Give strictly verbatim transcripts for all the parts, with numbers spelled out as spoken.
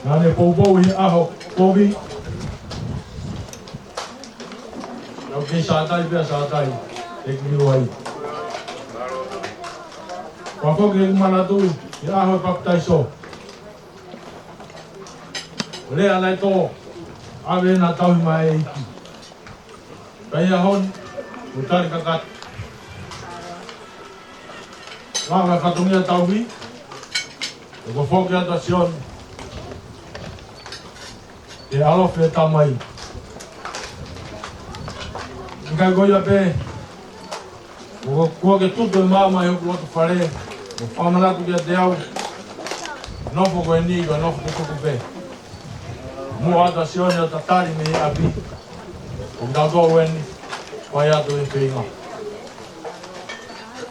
Naʻa ne poupou ʻi he ʻaho kovi. Naʻa ku kei sātai pea sātai. Te kiliu ai. Pea foki ʻeku manatu ʻi he ʻaho e papitaiso. Lea naʻe tō, ʻave ʻena tauhi maʻa e ʻEiki. Pea ʻi he ʻaho ni, ʻoku tali kakato. Lava e fatongia tauhi, ʻoku foki atu ʻa Sione ke ʻaloʻofa ki he Tamai. ʻIkai ko ia pē, ʻoku, kuo ke tutu e maama ʻi hoku loto fale, ʻo fakamanatu kiate au, nofo ko eni ko e nofo tukutuku pē. Muʻa atu ʻa Sione ʻo tatali mei ʻapi, ʻo kitautolu eni, fai atu e feinga.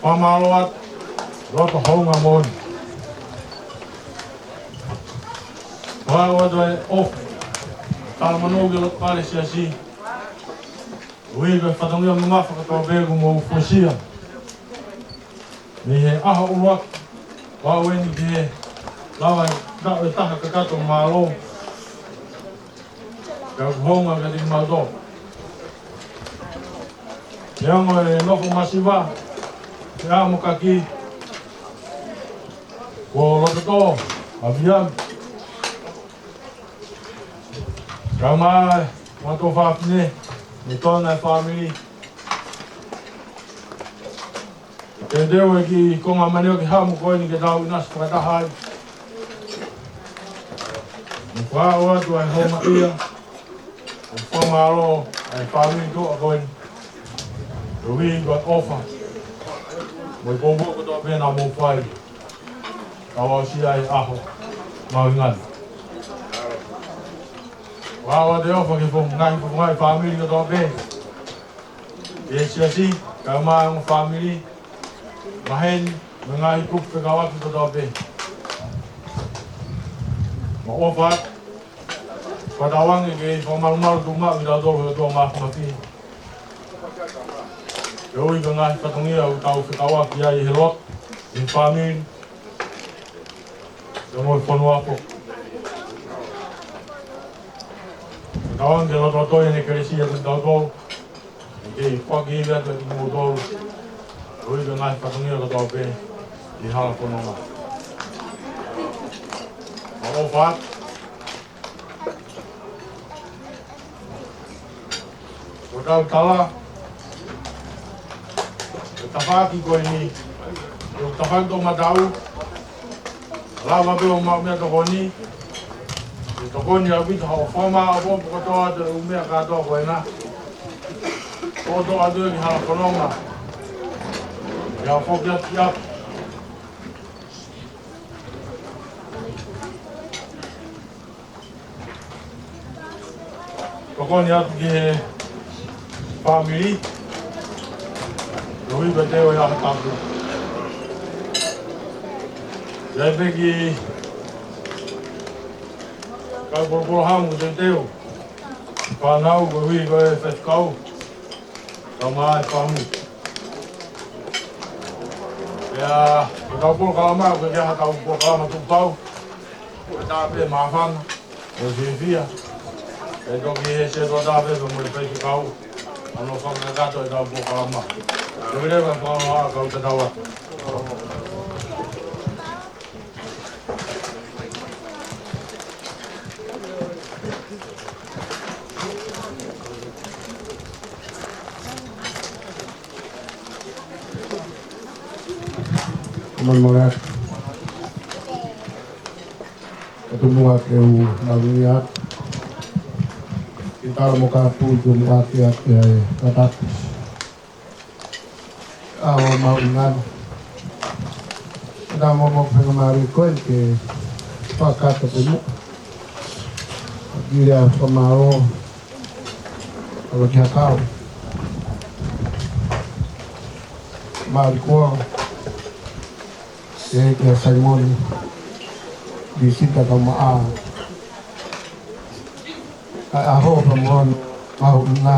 Fakamālō atu, loto houngaʻia moʻoni. Fakaaʻu atu e ʻofa, talamonū ki he loto fale siasi, ʻuhi ko e fatongia mamafa kotoa pē kuo mou fuesia. Mei he ʻaho ʻuluaki, ʻo aʻu eni ki he lava e taʻu ʻe taha kakato, mālō. Ka ʻoku houngaʻia kiate kimautolu. Neongo e nofo masiva, e ʻā mo kaki, kuo loto tō, ʻaviam. Kae ʻumaʻā e ʻotu fafine, mo e toenga e fāmili. Teuteu e kiʻi konga manioki hamu ko eni ke tau ʻinasi fakataha ai. Mo fakaaʻu atu ʻa e houngaʻia, mo fakamālō ʻa e fāmili tuʻa ko eni. Koeʻuhi ko e ʻofa mo e poupou kotoa pē naʻa mou fai, kae aʻusia e ʻaho mahuʻinga ni. Fakaaʻu atu e ʻofa ki he fofonga, ngaahi fofonga e fāmili kotoa pē. ʻI he siasi, kae ʻumaʻā e ongo fāmili, maheni, mo e ngaahi kupu fekauʻaki kotoa pē. Mo e ʻofa, fakatauange ke fakamalumalu tuʻumaʻu kitautolu ʻe he ʻOtua Māfimafi. Koeʻuhi ko e ngaahi fatongia ʻoku tau fekauʻaki ai he lotu, he fāmili, pea mo e fonua foki. Fakatauange ke loto toi ʻene kelesi ʻiate kitautolu. ʻIkai ke foaki ia kiate kimoutolu, koeʻuhi ko e ngaahi fatongia kotoa pē ʻi he hala fononga. Mo e ʻofa, ko ʻetau tala, ko e tafaʻaki ko eni, ko e tafaʻaki toʻomataʻu, lava pē ʻo maʻu meʻatokoni, ke tokoni ʻaupito hoʻo fakamaʻopoʻopo kotoa atu e ʻū meʻa kātoa ko ena. Kotoa atu ki hala fononga. Ke foki atu ki ʻapi. Tokoni atu ki he fāmili, koeʻuhi ko e teu e ʻaho tapu. ʻI ai pē kiʻi kau polohamu teuteu, fānau koeʻuhi ko e faifekau, kae ʻumaʻā e fāmili. Pea, ko ʻetau polokalama, ko e ʻikai ha ʻetau polokalama tuʻu pau. Ko e tā pē māfana, mo e fiefia. ʻE toki ʻi he setuata pē, pea mo e faifekau. ʻA hono fakakakato ʻetau polokalama. Ko e leva pau ʻa kau tatau atu. Mālō, mālō. Ka tuʻu muʻa ke u maluʻi atu. Ke tala mo ka pui tuʻu muʻa ke atu ai, ka tapu. ʻA o mau i ngana. Ka mau mau penga mari koe ke fakata pe mo. Kile a whamaro. ʻAlo ki ha kau. Mari koa. Ke kia Saimoni. Di sita ka maa. Ka ʻaho ka moana, mahuʻinga.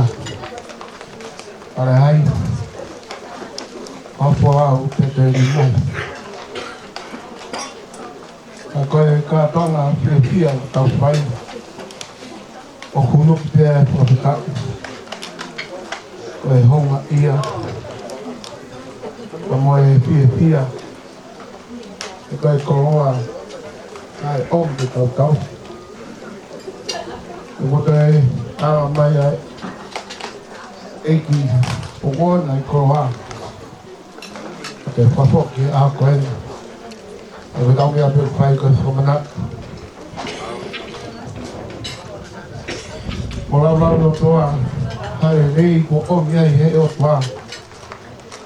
Pale hai. Ka fua au te te ni mai. Ka ko e kātoanga fiefia ʻoku tau fai, ʻoku huluki pē ʻa e fakafetaʻi. Ko e houngaʻia, ka mo e fiefia, ʻa e koloa naʻe ʻomi ke tau tauhi. ʻOku toe ala mai ʻa e ʻEiki ʻo ʻomi ʻa e koloa. Ke fakafoki ʻa ko eni. ʻOku tau meʻa pē fai ko e fakamanatu. Mo laulau lotoa, haleluia, kuo ʻomi ai ʻe he ʻOtua.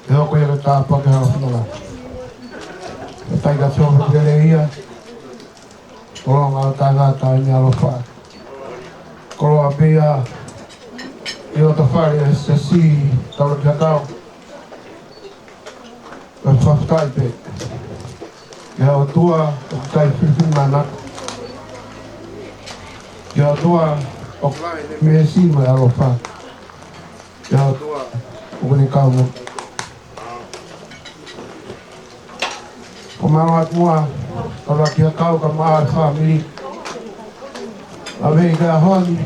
ʻE hoko ia ko e tāpuaki ʻa e fononga. Ko e taika sio ko e lelei ia. Koloa ngā tāngata ʻi he ʻaloʻofa. Koloa pē ia ʻi loto fale ʻa e siasi Taulakiakau. Ko e fakafetaʻi pē ki he ʻOtua ʻoku ʻikai filifilimānako. Ki he ʻOtua ʻoku lahi ʻene meesi mo e ʻaloʻofa. Ki he ʻOtua ʻoku ne kau mo Ko mālō atu muʻa, Taulakiakau kae ʻumaʻā e fāmili. Lavei ki he ʻaho ni,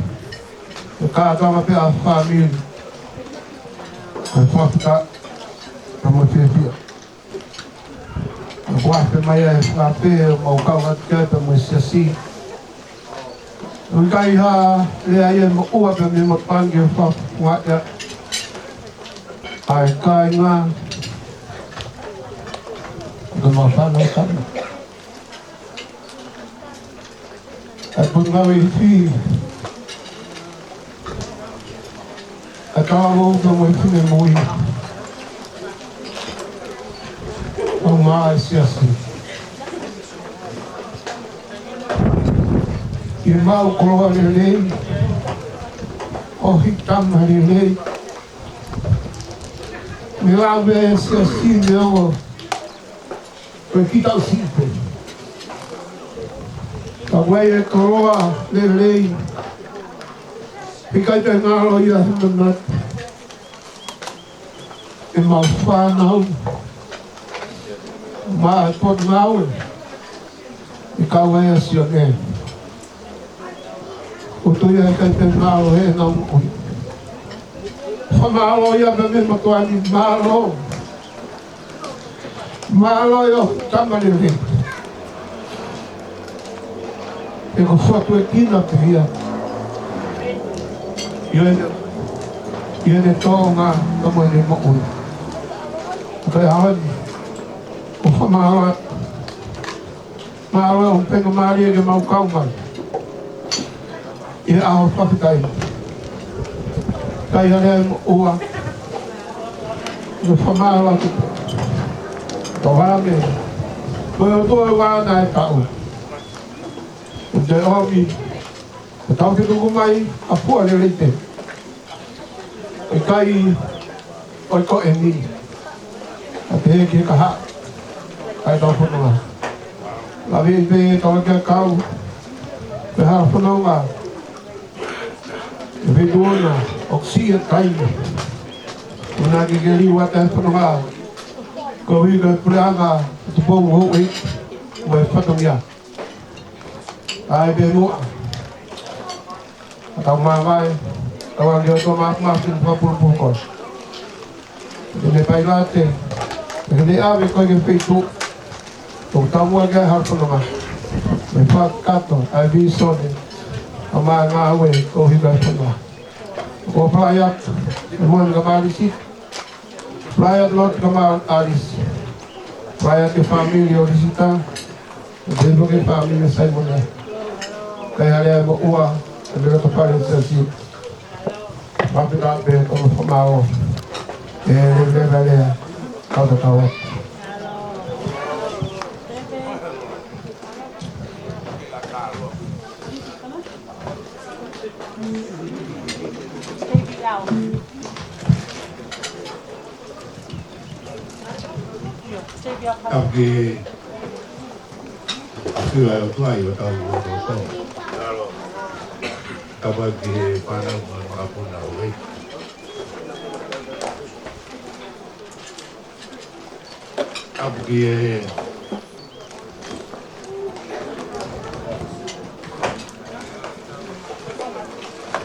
ʻe kātoanga pē ʻa e fāmili. Ko e fakafetaʻi, ka mo e fiefia. Kuo afe mai ʻa e fakaafe, mau kau atu ki ai pea mo e siasi. ʻOku ʻikai ha lea ia ʻe moʻua pea mei he motuʻa ni ke fakafuaʻia ʻa e kāinga. Ko e mau fānau kama. ʻA e Potungāue Ifi. ʻA e talavou pea mo e finemui. ʻO mai siasi. ʻI he mau koloa lelei. ʻOhi tama lelei. Mei lave siasi mei ongo. Ko e kita ʻo siʻi pē. Ka ʻoku ʻi ai e koloa lelei. ʻIkai te ngalo ia he manatu. ʻE mau fānau. Mo e Potungāue. ʻIkai ʻa Sione. ʻOku tui ʻe ʻikai te ngalo he nau moʻui. Fakamālō ia pea mei he motuʻa ni mālō. Mālō ʻi hoʻo tama lelei. ʻE ko e fotu ʻe kina pē ia. ʻI heʻene, ʻi heʻene tōʻonga, ka mo ʻene moʻui. Ko e ʻaho ni, ʻoku fakamālō atu. Mālō e ʻofa pea mo e mālie ke mau kau mai. ʻI he ʻaho fakafetaʻi. Kai hale ai mo ua. Ko e fakamālō atu. Tau hame. Ko e ʻOtua ʻoku ʻi ai ʻene taʻu. ʻOku te ʻomi. Ko e tau ke tuku mai, ʻa fua lelei pē. ʻIkai, ʻo e ko eni. ʻA te ke kaha. ʻAi tau fononga. Lavei pē Taulakiakau. Pea hala fononga. ʻE pē tuʻu na, ʻoku siʻi e taimi. ʻUnaki ke liu atu e fononga. Koeʻuhi ko e puleʻanga, Tupou Houʻeiki. Mo e fatongia. ʻAi pē muʻa. ʻA tau māvae, tau ange ʻo tō māfimafi ʻi he fakapulupulu ko ē. Ke ne pailate, ke ne ʻave koe ki he feituʻu. Tau tau muʻa ki he hala fononga. Mei he fakakakato, ʻa e vīsone. ʻA e ngāue, ko e hika e fononga. Ko e palai atu, ʻe Moani ka Mālisi. Palai atu lotu ka Mālisi. Palai atu ki he fāmili ʻo Lisita. Pea mo e kiʻi fāmili Saimone. Kai hale ai mo ua, ʻa e melo topale sasi. Fakafetaʻi pē ko e fakamālō. ʻE lele valea, kau tatau atu. Tau ke Sila ʻo tuai ʻo tau ʻo tau tau. Tau ʻai ki he fānau mo e makapuna ʻo e. Tau ki he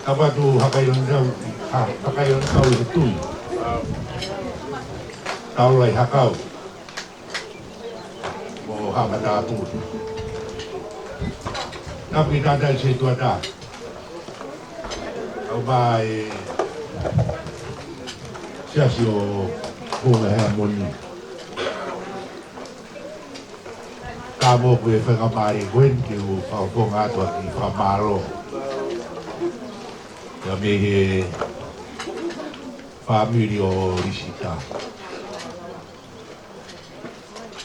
Tapu atu Hakailangitau, ha, Hakailangitau ʻi he Tui. Taulai Hakau. Mo Haʻamatapulu. Tapu ki he Tangataʻeiki Setuata. Kau mai Siasi ʻo Moʻunga Heamoni. Ka moʻoku e faingamālie ko eni ke u fakafofonga atu ʻa e kiʻi fakamālō. Pea mei he fāmili ʻo Lisita.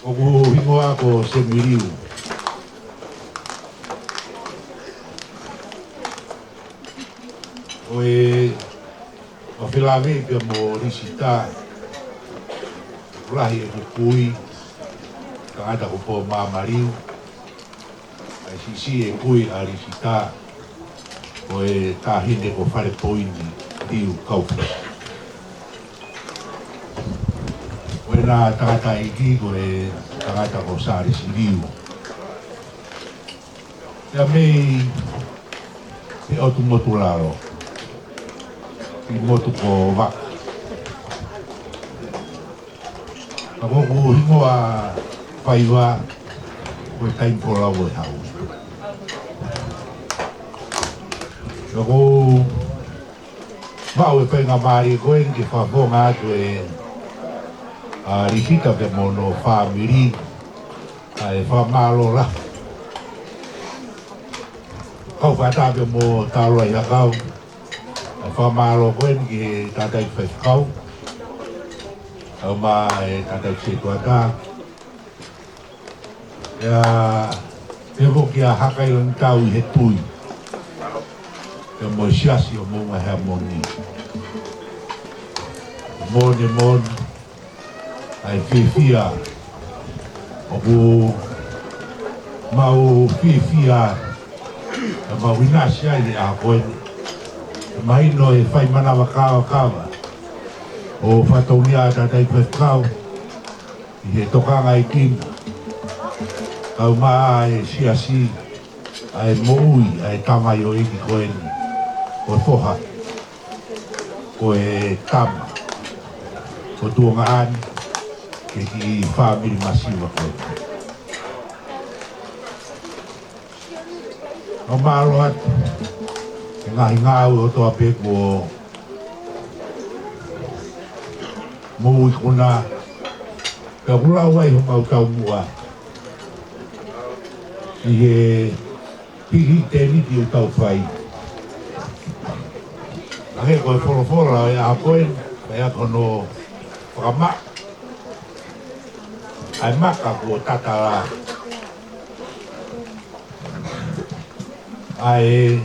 ʻOku hingoa ko Semiliu. ʻO e, ʻo felāveʻi pea mo Lisita, lahi ʻeku kui, tangata ko Pōmamaliu, ʻa e siʻisiʻi e kui ʻa Lisita, ko e taʻahine ko Falepoini Liu Kaufi. Ko ʻena tangataʻeiki ko e tangata ko Sālesi Liu. Pea mei he ʻotu motu lalo, ʻi he motu ko Vaka. Ka ko ʻeku hingoa faiva, ko e Taimi Folau ʻo e Hau. Ka ko e maʻu e faingamālie ko eni ke fakafofonga atu ʻa Lisita pea mo hono fāmili, ʻa e fakamālō lahi. Kau fakataha pea mo Taulai Hakau, ʻa e fakamālō ko eni ki he tangataʻeiki faifekau, kau mai e tangataʻeiki setuata, ʻa e, pea mo kia Hakailangitau ʻi he Tui, pea mo e Siasi ʻo Moʻunga Heamoni. Moʻoni, moʻoni, ʻa e fiefia ʻoku mau fiefia, ʻa mau ʻinasi ai he ʻaho ko eni. Mahino e fai manava kākā ʻo e fatongia ʻa e tangataʻeiki faifekau, ʻi he tokangaʻi kinaua ʻa e siasi, ʻa e moʻui ʻa e tamaioʻeiki ko eni, ko e foha, ko e tama, ko Tuongaʻane, ki he kiʻi fāmili masiva ko eni. Fakamālō atu he ngaahi ngāue kotoa pē kuo mou ikuna, pea kuo lau ai homau taumuʻa ʻi he pikihi tēniti ʻoku tau fai. Hangē ko e folofola ʻo e ʻaho ko eni, ʻa ia ko hono fakamaʻa ʻa e maka kuo tatala, ʻa e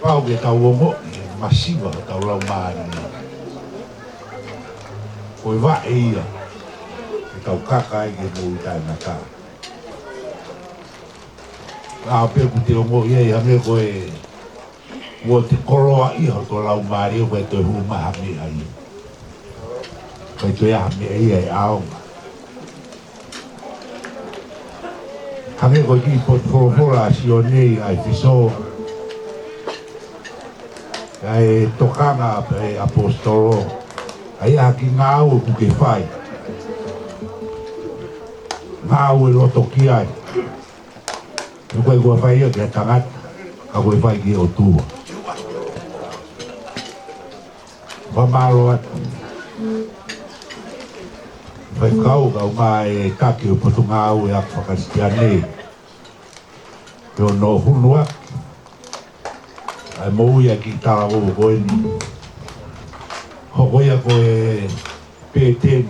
pau ke tau ongoʻi e masiva hotau laumālie. Ko e vaʻe ia ke tau kaka ai ki he moʻui taʻengata. Ka ʻoku ou ongoʻi ai hangē ko e ʻoku te koloaʻia hoto laumālie, ʻoku ʻikai toe hū mai ha meʻa ia. ʻOku ʻikai toe ʻi ai ha meʻa ia ʻe ʻaonga. Hangē ko e kiʻi potu folofola ʻa Sione ʻi ʻEfesō, ʻa e tokanga ʻa e ʻaposetolo, ʻa ia ki he ngāue ʻoku ke fai. Ngāue loto ki ai. ʻOku ʻikai ko e fai ia ki he tangata, ka ko e fai ki he ʻOtua. Fakamālō atu. Faifekau, kau mai e taki ʻo e Potungāue Ako Fakakalisitiane, pea mo hono hunuaki ʻa e moʻui ʻa e kiʻi talavou ko eni. Hoko ia ko e pēteni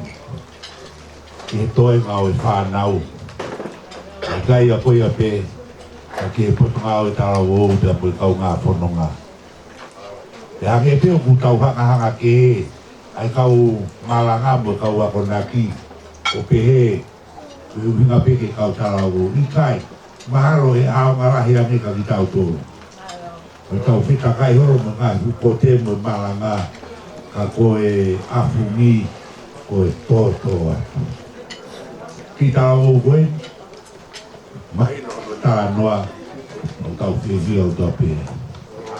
ki he toenga ʻo e fānau. ʻIkai ko ia pē, ka ki he Potungāue Talavou pea mo e kaungā fononga. Pea hangē pē ʻoku tau hangahanga kehe ʻa e kau malanga mo e kau akonaki, ʻo pehē ko e ʻuhinga pē ki he kau talavou. ʻIkai, mahalo ʻe ʻaonga lahi ange kia kitautolu. Ko ʻetau fetakai holo mo e ngaahi hukote mo e malanga, ka ko e ʻafungi, ko e toto atu. Kiʻi talavou ko ē, mahino hono talanoa ʻo tau fiefia ʻo tau pē.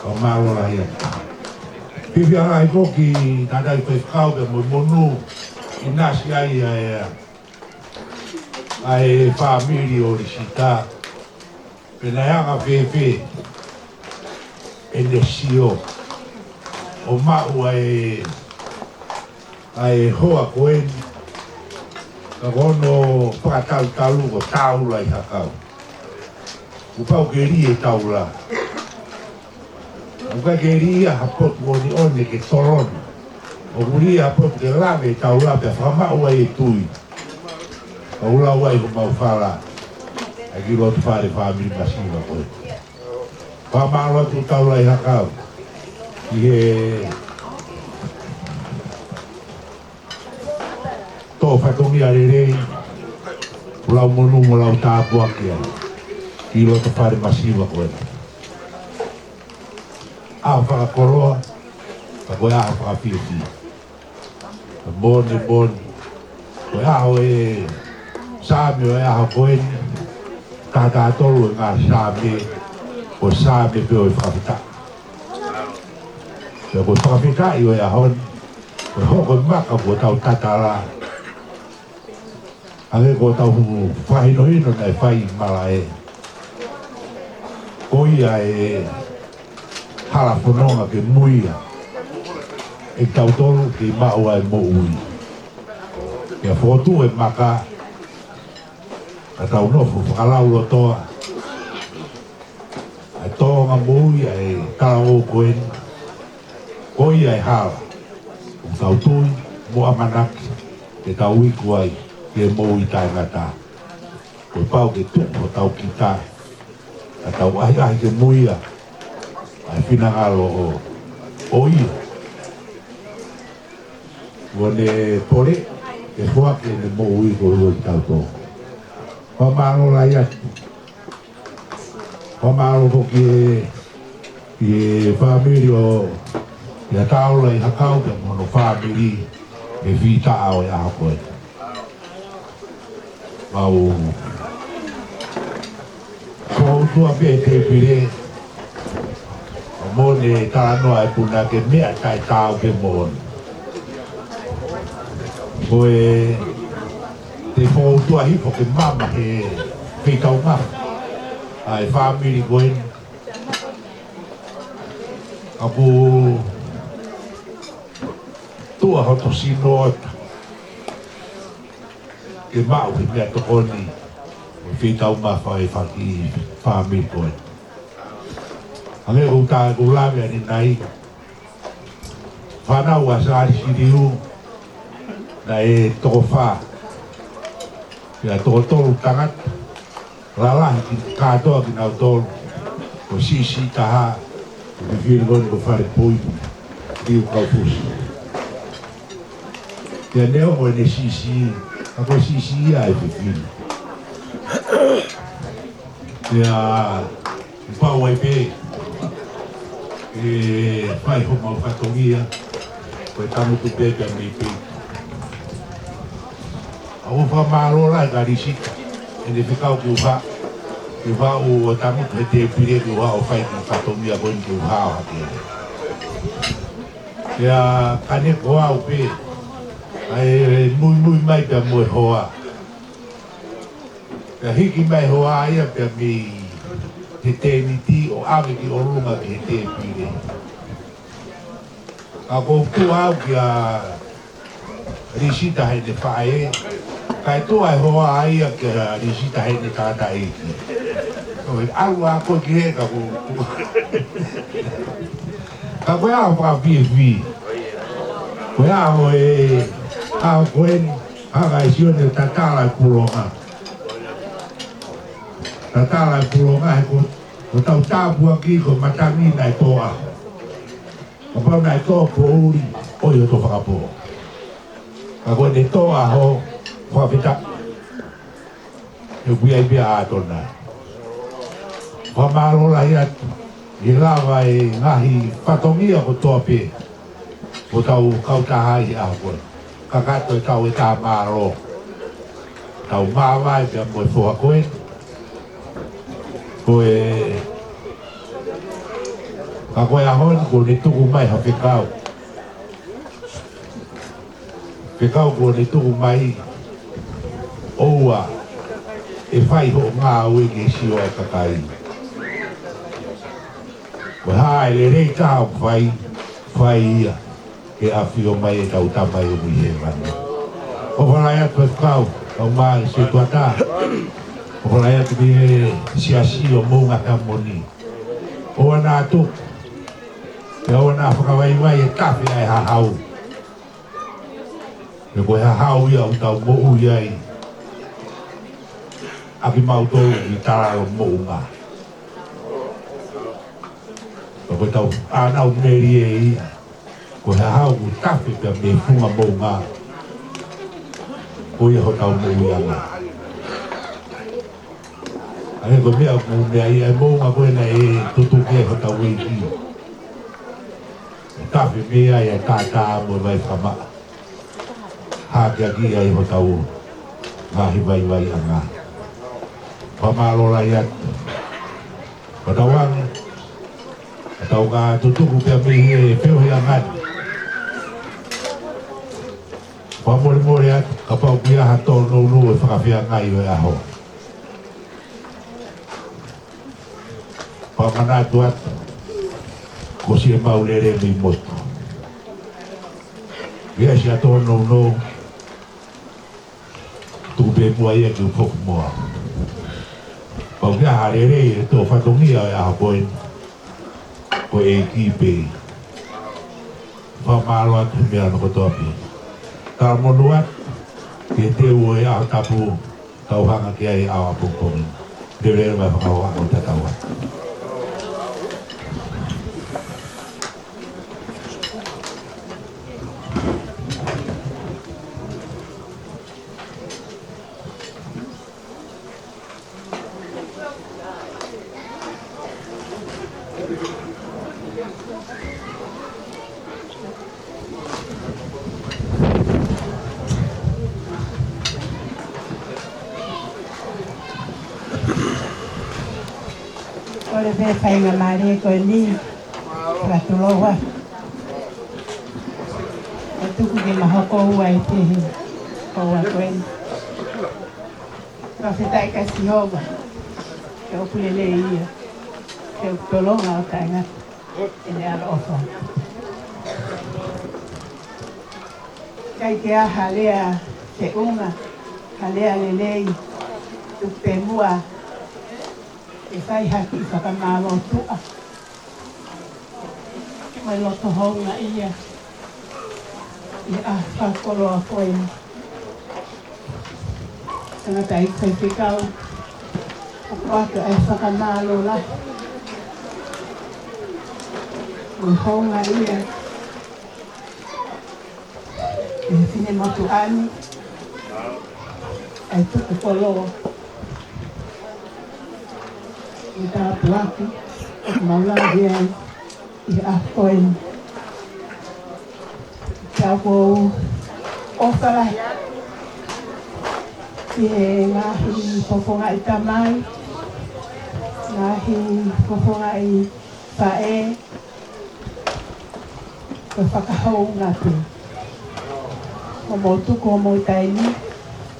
ʻO mālō lahi atu. Fiefia lahi foki ki he tangataʻeiki faifekau pea mo e monū ʻinasi ai ʻa e, ʻa e fāmili ʻo Lisita. Pea naʻe anga fēfē ʻene sio ʻo maʻu ʻa e, ʻa e hoa ko eni, ka ko hono fakatalutalu ko Taula ʻi Hakau. Kuo pau ke lī ʻe Taula. ʻOku ʻikai ke lī ia ha potu ʻoneʻone ke tolona. ʻOku lī ia ha potu ke lave ʻe Taula pea fakamaʻu ai e tui. Ka ʻoku lau ai homau fala ʻa e kiʻi loto fale fāmili masiva ko ē. Fakamālō atu Taula ʻi Hakau ʻi he tō fatongia lelei, ʻoku lau monū mo lau tāpuaki ai ki loto fale masiva ko ē. ʻAho fakakoloa, ka ko e ʻaho fakafiefia. Moʻoni, moʻoni. Ko e ʻaho ʻe Saame ʻo e ʻaho ko eni, taha taha tolu e ngaahi Saame, ko e Saame pē ʻo e fakafetaʻi. Pea ko e fakafetaʻi ʻo e ʻaho ni, ko e hoko e maka kuo tau tatala. Hangē ko ʻetau fakahinohino naʻe fai ʻi malaʻe. Ko ia e hala fononga ke muia ʻe kitautolu ke maʻu ai e moʻui. Pea fokotuʻu e maka, ka tau nofo fakalaulotoa ʻa e tōʻonga moʻui ʻa e talavou ko eni, ko ia e hala ʻoku tau tui mo ʻamanaki ke tau iku ai ki he moʻui taʻengata. Kuo pau ke tuku hotau kita, ka tau ʻahiʻahi ke muia ʻa e finangalo ʻo, ʻo ia. Kuo ne pole ke foaki ʻene moʻui koeʻuhi ko kitautolu. Fakamālō lahi atu. Fakamālō foki ki he, ki he fāmili ʻo ia Taula ʻi Hakau pea mo hono fāmili he fītaʻa ʻo e ʻaho ko ē. Mau fōutua pē tēpile, ʻo mo ne talanoa e puna ke meʻa taʻetaau pē moʻoni. Ko e te fōutua hifo ke mama he feitaumafa ʻa e fāmili ko eni. ʻOku tuʻa hoto sino ʻota ke maʻu he meʻatokoni ʻo e feitaumafa ʻa e faki fāmili ko ē. Hangē ko ʻeku lave ʻanenai, fānau ʻa Sālisi Liu, naʻe toko fā. Pea toko tolu tangata, lalahi ki, kātoa kinautolu, ko Sisi taha, ko Fifili ko eni ko Falepui, Liu Kaufusi. Pea neongo ʻene Sisi, ka ko e Sisi ia ʻa e Fifili. Pea pau ai pē ke fai homau fatongia, ko e tangutu pē pea mei pē. ʻOku ou fakamālō lahi kia Lisita, ʻene fekau ke u haʻu, ke u haʻu ʻo tangutu he tēpile, ke u haʻu ʻo fai ki he fatongia ko eni, ke u haʻu hake. Pea ka ne ko au pē, ʻa e muimui mai pea mo e hoa. Pea hiki mai hoa ia pea mei he tēniti ʻo ʻave ki ʻolunga ki he tēpile. Ka ʻoku ou tuʻu au kia Lisita heʻene faʻē, kae tuʻu e hoa ia kia Lisita heʻene tangataʻeiki. ʻOi, ʻalu ā koe ki hē ka ko, ka ko e ʻaho fakafiefia. Ko e ʻaho ē, ʻaho ko eni, hanga ʻe Sione ʻo tatala e pulonga. Tatala e pulonga he ko, ko hotau tāpuaki ko e matangi naʻe tō ʻaho. Kapau naʻe tō poʻuli, ʻoku ʻi hoto fakapō. Ka ko ʻene tō ʻaho, fakafetaʻi. He ʻoku ʻi ai pē ʻa Atona. Fakamālō lahi atu, ʻi he lava e ngaahi fatongia kotoa pē, ʻo tau kautaha ai he ʻaho ko ē. Kakato ʻetau ʻeta mālō. Tau māvae pea mo e foha ko ē. Ko e, ka ko e ʻaho ni kuo ne tuku mai ha fekau. Fekau kuo ne tuku mai, ʻoua ʻe fai hoʻo ngāue ke sio ai e kakai. Ko e hā e lelei ka ʻoku fai, fai ia ke ʻafio mai ʻetau Tamai ʻoku ʻi hēvani. ʻOfa lahi atu e fekau, kau mai se tuata. ʻOfa lahi atu ki he siasi ʻo Moʻunga Heamoni. ʻOua naʻa tuku, pea ʻoua naʻa fakavaivai e tafe ʻa e hahau. He ko e hahau ia ʻoku tau moʻui ai ʻa kimautolu ʻi Talalo Moʻunga. Pea ko ʻetau fānau melie ia. Ko e hahau ʻoku tafe pea mei he funga moʻunga. Ko ia hotau moʻuiʻanga. ʻA ia ko e meʻa ʻoku meʻa ia e moʻunga ko ena ʻe tutuki ai hotau ʻeiki. ʻE tafe mei ai e kātā mo e vai fakamaʻa. Hakeakiʻi ai hotau ngaahi vaivaiʻanga. Fakamālō lahi atu. Hotau anga, hotau ngaahi tutuku pea mei he feohiʻanga ni. Fakamolemole atu, kapau ʻoku ʻi ai ha tōnounou ʻe fakafeangai ʻo e ʻaho. Fakamanatu atu, ko siʻemau lele mei motu. ʻI ai siʻa tōnounou, tuku pē muʻa ia ke u foki muʻa. Pau ke ʻi ai ha lelei ʻe tō fatongia ʻo e ʻaho ko eni. Ko e ʻEiki pē. Fakamālō atu he meʻa hono kotoa pē. Talamonū atu, ke teu ʻo e ʻaho tapu, tau hanga ki ai ʻaho ʻapongipongi. Lelei mai fakahoa ʻo tatau atu. Kole pē faingamālie ko eni, fakatulou ā. ʻO tuku ke ma hoko ua ʻi he ʻaho ko eni. Fakafetaʻi kia Sihova, he ʻoku lelei ia, he ʻoku tolonga ʻo taʻengata ʻene ʻaloʻofa. ʻIkai ke ʻi ai ha lea feʻunga, ha lea lelei, tuku pē muʻa ke fai ha kiʻi fakamālō tuʻa. Mo e loto houngaʻia ʻi he ʻaho fakakoloa ko eni. Tangataʻeiki faifekau, ʻoku ʻoatu ʻa e fakamālō lahi mo e houngaʻia ʻi he finemotuʻa ni, ʻa e tuku koloa, ʻi he tāpuaki ʻoku mau lave ai ʻi he ʻaho ko eni. Pea ʻoku ou ʻofa lahi ki he ngaahi fofongaʻi tamai, ngaahi fofongaʻi faʻē, ko e fakahounga pē. Ko hoʻomou tuku homou taimi,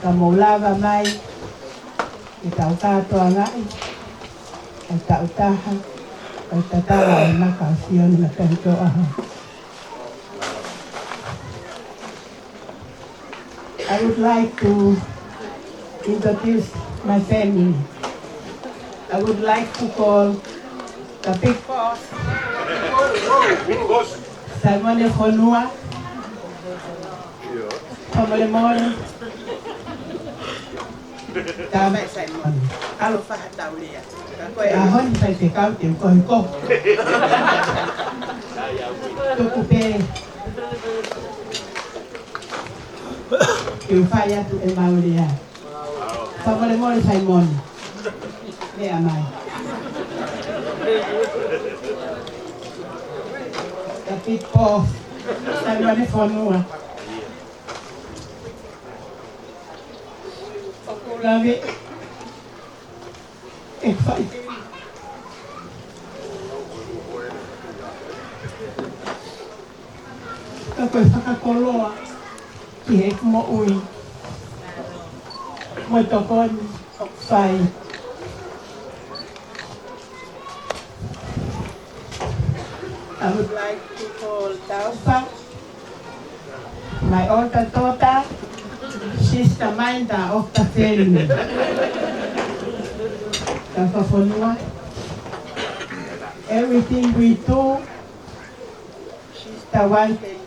ka mou lava mai ke tau kātoangaʻi ʻa e taʻu taha ʻo e Tatala ʻo e Maka ʻo Sione matangi ki he ʻaho. I would like to introduce my family. I would like to call the big boss, Saimone Fonua. Fakamolemole. Tama Saimone. ʻAlofa ha tau lea. Ka ko e ʻaho ni faifekau te u koe ko. Tuku pē ke u fai atu ʻemau lea. Fakamolemole Saimone. Meʻa mai. The big boss. Saimone Fonua. ʻOku ou lave ʻe fai. Ko e fakakoloa ki heʻeku moʻui mo e tokoni ʻoku fai. I would like to call Taufa, my older daughter, she's the minder of the family. Taufa Fonua, everything we do, she's the one that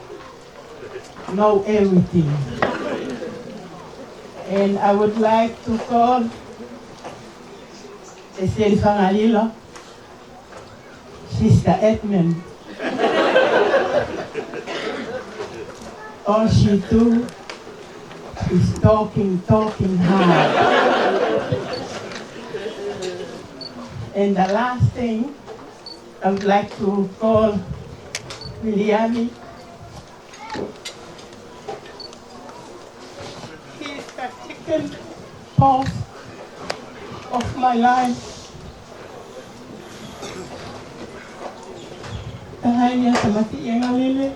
know everything. And I would like to call Eseli Fangalilo, Sister Edmund. All she do is talking, talking hard. And the last thing, I would like to call Williami. He is the second boss of my life. Taha ia tamati ia ngalele.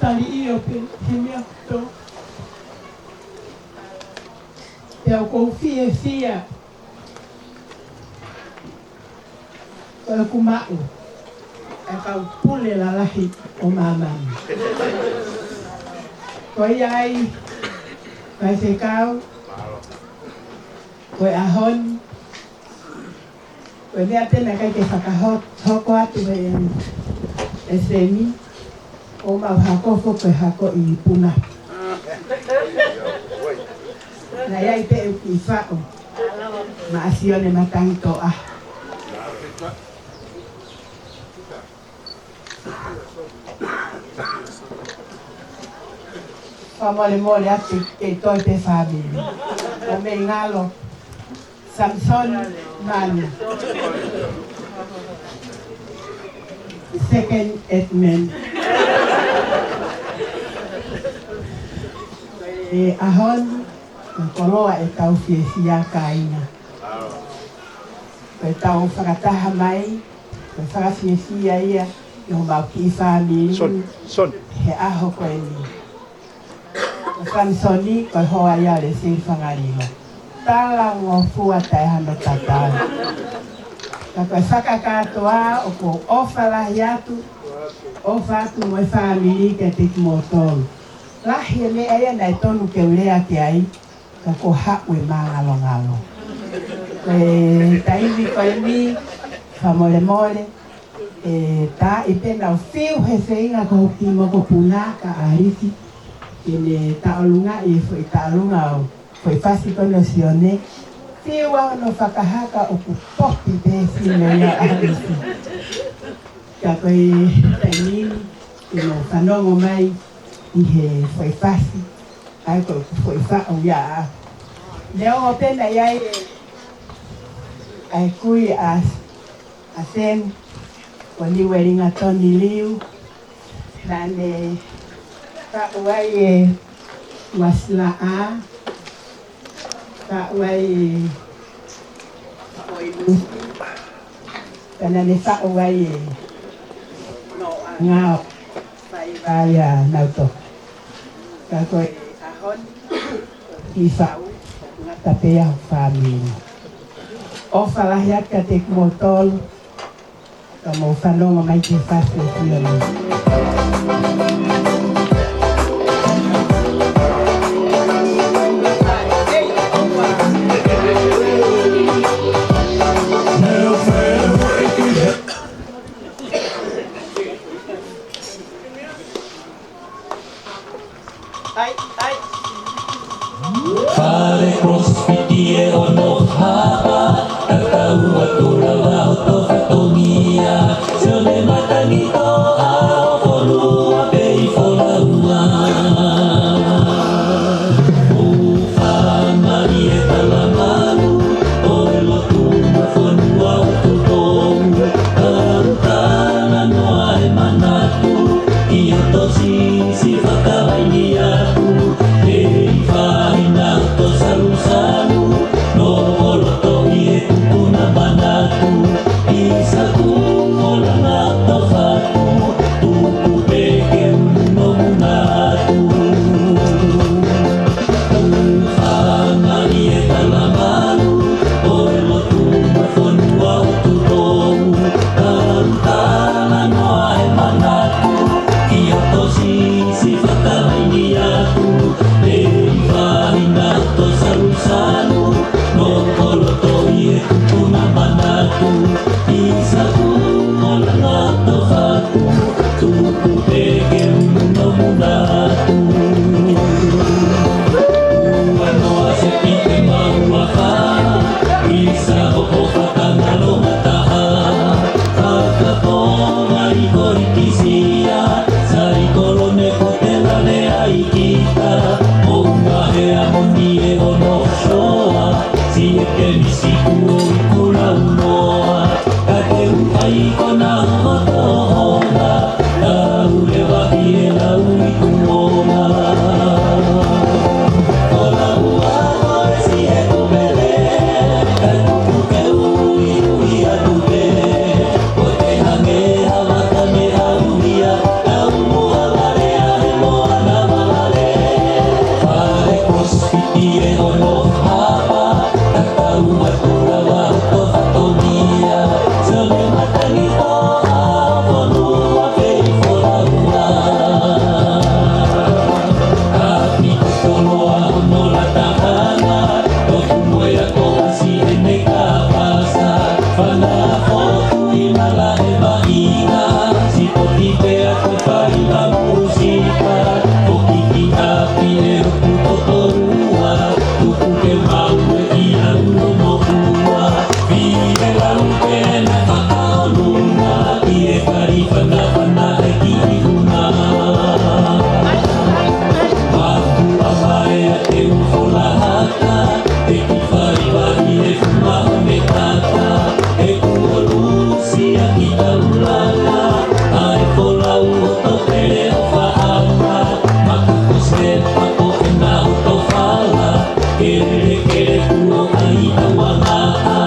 Tali io pe he mea kuto. Pea ʻoku ou fiefia ko ʻeku maʻu e kau pule lalahi ʻo māmani. Ko ia ai, Faifekau, ko e ʻaho ni, ko e meʻa pē naʻe ʻikai ke fakahoko atu he ʻe Seni, ʻo mau hako foki ko e hako ʻi Puna. Naʻe ʻi ai pē ʻeku kiʻi faʻu maʻa Sione Matangitoʻa. Fakamolemole atu ke toe pē fāmili. ʻO mei ngalo Samson Manu. Second Edmund. ʻE ʻaho ni, ko e koloa ʻetau fiefia kāinga. Ko ʻetau fakataha mai, ko e fakafiefia ia ʻi homau kiʻi fāmili. Son, son. He ʻaho ko eni. Ko Samisoni, ko e hoa ia ʻo Leseli Fangalilo. Talangofua taʻe hano tatau. Ka ko e fakakātoa ʻoku ou ʻofa lahi atu, ʻofa atu mo e fāmili kiate kimoutolu. Lahi e meʻa ia naʻe tonu ke u lea ki ai, ka kuo haʻu e māngalongalo. Ko e taimi ko eni, fakamolemole, ʻe taaʻi pē naʻa ku fiu he feinga ko hoku kiʻi mokopuna ko ʻAlisi ke ne taʻolungaʻi e foʻi taʻolunga ʻo e foʻi fasi ko eni ʻo Sione. Fiu au hono fakahā ka ʻoku popi pē sino ia ʻo ʻAlisi. Ka ko e taimi ni, ke nau fanongo mai ʻi he foʻi fasi, ʻa ia ko ʻeku foʻi faʻu ia. Neongo pē naʻe ʻi ai ʻa e kui ʻa, ʻa Sen, ko Niuelinga Toni Liu, naʻa ne faʻu ai e uasilaʻā, faʻu ai e foʻi lusi, pea naʻa ne faʻu ai e noʻa ngao faiva ia nautolu. Ka ko e ʻaho ni, kiʻi faʻu, ngata pē ia ho fāmili. ʻOfa lahi atu kiate kimoutolu, ka mou fanongo mai ki he fasi ʻo Sione. ʻAi, ʻai. Fale Cross Piti ʻe ono hapa, tatau atu lava hoto fatongia. Sione Matangitoʻa ʻo Fonua pē ʻi Folaua. ʻOku fakamālie e talamanu ʻo e lotu mo Fonua ʻo Tupou. Kau talanoa e manatu ʻi hoto siʻisiʻi fakavaʻinga atu, ʻe ʻi faina hoto salusalu, no Misi kuo i kula unoa, ka te u fai ko na hoto ona, ka u leva ki e lau i kuona. Ko na ua ko e si e kupele, ka tuku ke ui ui atu pē, ko te hange hava ka me au ia, ka u mua vale a he moana vale. Fale kosipiti e ono hapa, Tatau atu lava to fatongia, sio ne matangi toʻa o fonua pei folaua. Kapitolo a hono latahana, tofu moe a toʻasi ʻene kapasa, fana fotu i mala e maʻina, sipoti pea ko fai ma musika, foki ki ʻapi e uku tokoua, tuku ke maue ʻi ʻalu mo ua, pile lau pena fakaolunga, pie kari fana fana e ki una. Maku a vae a te u fola hata, te ki fai vahi e fuma o me tata, e kuo lusia ki taulana, a e folau o to pele o faʻata, maka ko se pako e na o to fala, kele kele kuo ai a wanga a,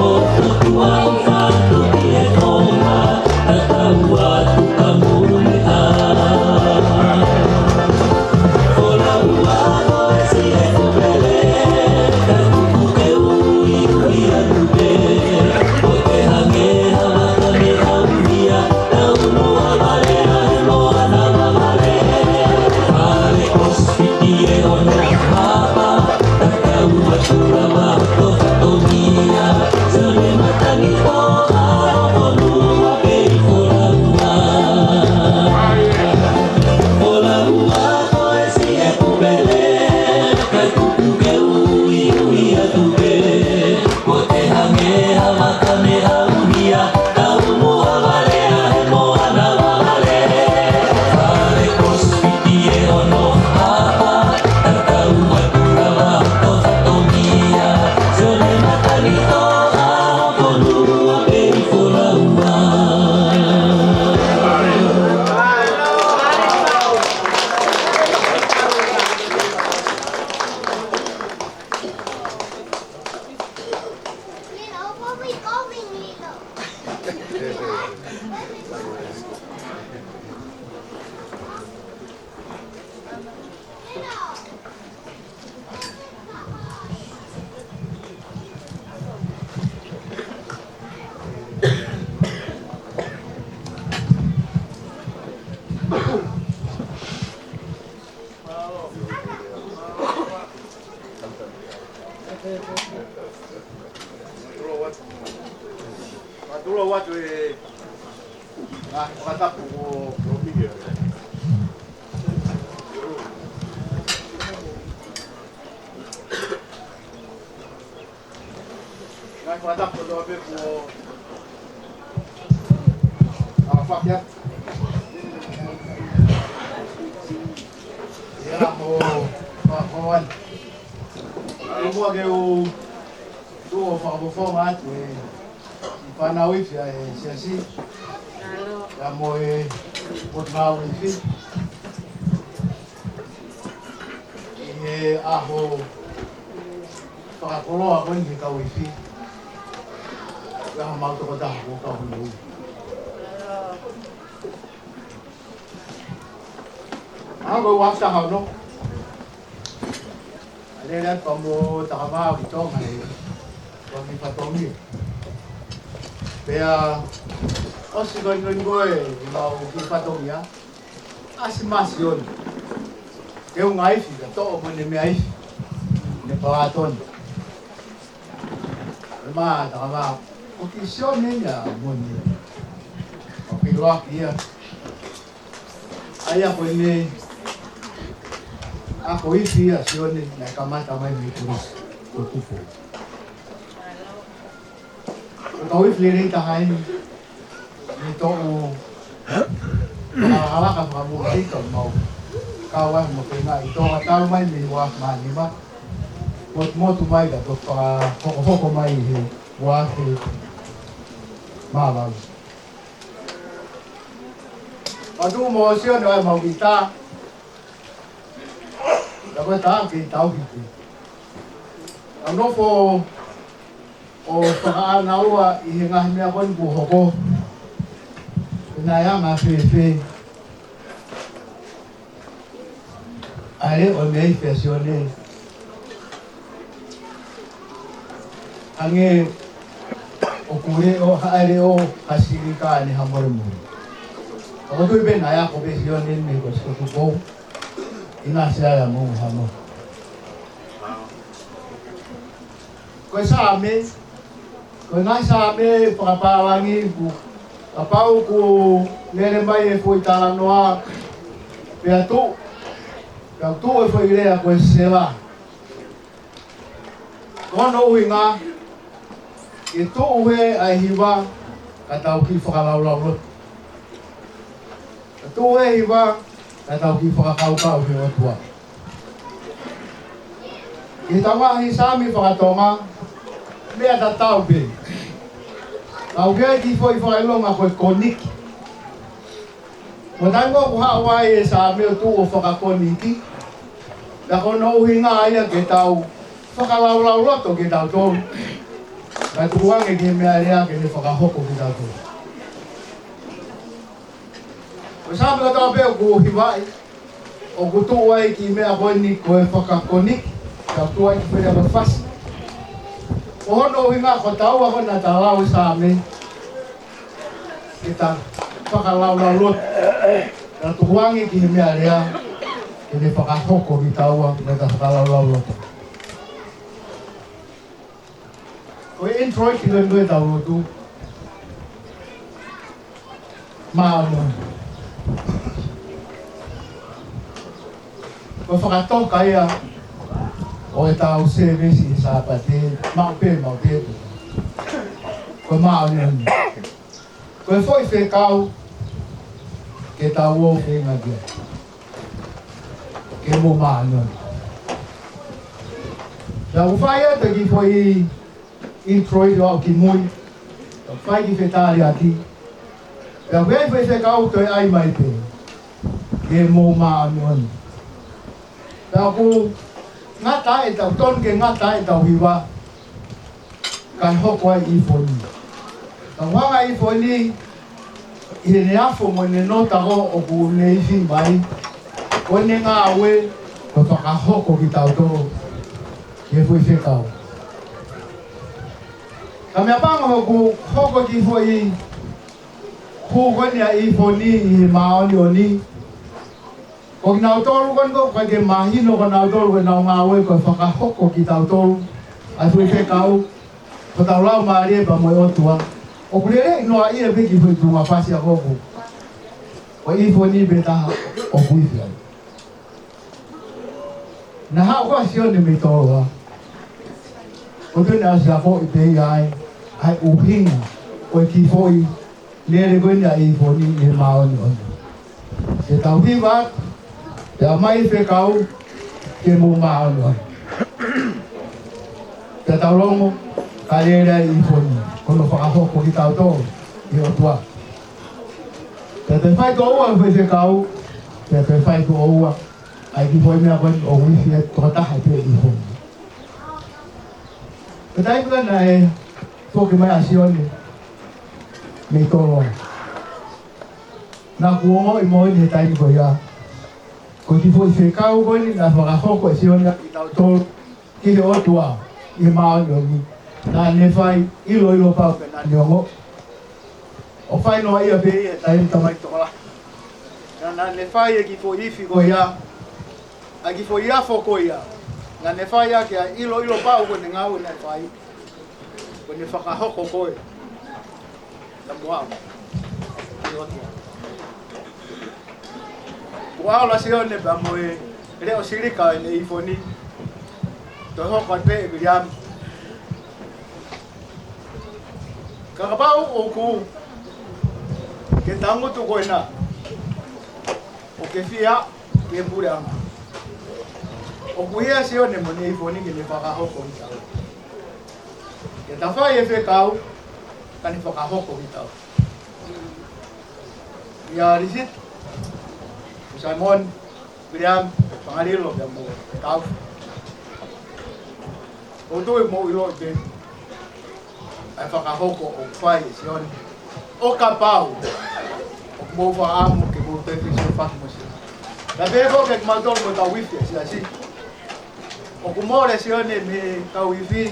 o to tua o fatu ki e tonga, tatau atu ka mulu a. Mālō atu e, ā, fakatapu ko Romilia. Ngaahi fakatapu kotoa pē kuo ʻaofaki atu. ʻIa mo fakafofonga. ʻI muʻa ke u tuʻu ʻo fakafofonga atu e fānau ifi ʻa e siasi. ʻIa mo e potungāue ifi. ʻI he ʻaho fakakoloa ko eni he kau ifi. ʻIa ha mau tokotaha ko kau hulu. ʻA ko e ua taha ono. ʻA lele atu pea mo Takavā ki Tonga he ua ki fatongia. Pea ʻosi ko eni ko eni ko e mau ki fatongia. ʻAsi masi ʻoni. Ke unga ifi, ka toʻo mo ne meʻa ifi. Ne pala toni. ʻE mā, Takavā, ʻoku ke Sione ia mo ne. ʻOku ke loaki ia. ʻA ia ko eni, ʻa ko ifi ia Sione, naʻe kamata mai mei Kolisi, ko Tupou. Ko e kau ifi lelei taha eni, ne toʻo fakalakalaka fakamoʻoni ka mau. Kau ai mo ke ngaahi toʻa tau mai mei ua mā nima. Motumotu mai ka toka hokohoko mai he uafe mavalu. Matu mo Sione ʻa e mau kita. Ka ko e tā ke tau hiki. ʻA nofo ʻo fakaʻānaua ʻi he ngaahi meʻa ko eni kuo hoko. Pea naʻe anga fēfē ʻa e leʻo mei fē Sione. Hangē ʻoku leʻo, haʻele ʻo ha silika ʻene hamolemole. ʻOku ou tui pē naʻe ako pē Sione mei ko Sikotukou. ʻIna Sea ia mo hamo. Ko e Saame, ko e ngaahi Saame fakapālangi ʻoku, kapau ʻoku lele mai e foʻi talanoa, pea tuʻu, pea tuʻu e foʻi lea ko e Sela. Ko hono ʻuhinga, ke tuʻu hē ʻa e hiva, ka tau kiʻi fakalaulauloto. Ka tuʻu hē hiva, ka tau kiʻi fakakaukau he ʻOtua. ʻI heʻetau ngaahi Saame faka-Tonga, meʻa tatau pē. Ka ʻoku ʻi ai e kiʻi foʻi fakaʻilonga ko e koniki. Mo e taimi ʻoku haʻu ai e Saame ʻo tuʻu ʻo fakakoniki. Pea ko hono ʻuhinga ia ke tau fakalaulauloto kitautolu. Kae tukuange ki he meʻalea ke ne fakahoko kitautolu. Ko e Saame kotoa pē ʻoku hivaʻi, ʻoku tuʻu ai e kiʻi meʻa ko eni ko e fakakoniki, ka tuʻu ai e kiʻi foʻi lea ko e fasi. Ko hono ʻuhinga ko taua ko ē naʻa ta lau e Saame, ke ta fakalaulauloto. Ka tukuange ki he meʻalea, ke ne fakahoko kitaua, mo ʻeta fakalaulauloto. Ko e intro ki he meʻa ʻoku tau lotu. Māʻoniʻoni. Ko e fakatoka ia ʻo ʻetau sēvesi ʻi he Sāpate, maʻu pē, maʻu pē. Ko e māʻoniʻoni. Ko e foʻi fekau ke tau ō feinga ki ai. Ke mou māʻoniʻoni. Pea ʻoku fai atu e kiʻi foʻi intro ʻi loto ki mui. Pea fai e kiʻi fetaliaki. Pea ʻoku ʻi ai e foʻi fekau toe ʻai mai pē. Ke mou māʻoniʻoni. Pea ʻoku ngata ʻetau, tonu ke ngata ʻetau hiva. Kae hoko ai e ʻīfoni. Ka ʻoku hanga e ʻīfoni ʻi heʻene afo mo ʻene nota ko ē ʻoku ne ifi mai. Ko ʻene ngāue, ko e fakahoko kitautolu ki he foʻi fekau. Ka meʻapango ʻoku hoko e kiʻi foʻi hū ko eni ʻa e ʻīfoni ʻi he māʻoniʻoni. Ko kinautolu ko eni ʻoku ʻikai ke mahino ko kinautolu ko ʻenau ngāue ko e fakahoko kitautolu ʻa e foʻi fekau, ko hotau laumālie pea mo e ʻOtua. ʻOku lelei noa ia pē ki he foʻi tuʻunga fasi ʻa ʻoku. Ko e ʻīfoni pē taha ʻoku ifi ai. Naʻe haʻu ko ē ʻa Sione mei Toloa. ʻO toe naʻe ʻosi akoʻi pē ia ʻa e, ʻa e ʻuhinga ʻo e kiʻi foʻi lele ko eni ʻa e ʻīfoni ʻi he māʻoniʻoni. Ke tau hiva, pea ʻomai e fekau, ke mou māʻoniʻoni. Pea tau longo, ka lele ai e ʻīfoni, ko hono fakahoko kitautolu ʻe he ʻOtua. Pea toe fai tuʻo ua e foʻi fekau, pea toe fai tuʻo ua ʻa e kiʻi foʻi meʻa ko eni ʻoku ifi ai tokotaha pē e ʻīfoni. Ko e taimi ko ē naʻe foki mai ʻa Sione mei Toloa. Naʻa ku ongoʻi moʻoni he taimi ko ia. Ko e kiʻi foʻi fekau ko eni naʻe fakahoko ʻe Sione kiate kitautolu ki he ʻOtua ʻi he māʻoniʻoni. Naʻa ne fai ʻiloʻilo pau pē naʻa ne ongoʻi. ʻO fai noa ia pē ia ʻe he tamaiki tokolahi. Naʻa, naʻa ne fai e kiʻi foʻi ifi ko ia. ʻA e kiʻi foʻi afo ko ia. Naʻa ne fai ʻaki ʻa e ʻiloʻilo pau ko ʻene ngāue naʻe fai. Ko ʻene fakahoko ko ē. Tamuau. Kuo ʻalu ʻa Sione pea mo e leʻo silika ʻene ʻīfoni. Toe hoko atu pē ʻe Viliami. Ka kapau ʻoku ke tangutu koe na. ʻOku ke fie aʻu ki he puleʻanga. ʻOku ʻi ai ʻa Sione mo ʻene ʻifo ni ke ne fakahoko kitaua. Ke ta fai e fekau, ka ne fakahoko kitaua. ʻIa Lisiti, Saimoni, Viliami, Pangalilo, pea mo Tau. ʻOku ou tui ʻoku mou ʻilo pē ʻa e fakahoko ʻoku fai ʻe Sione. ʻO kapau ʻoku mou fakaʻamu ke mou toe fesiofaki mo Sione. Pea pehē foki kiate kimautolu ko e kau ifi ʻa e siasi. ʻOku mole ʻa Sione mei he kau ifi,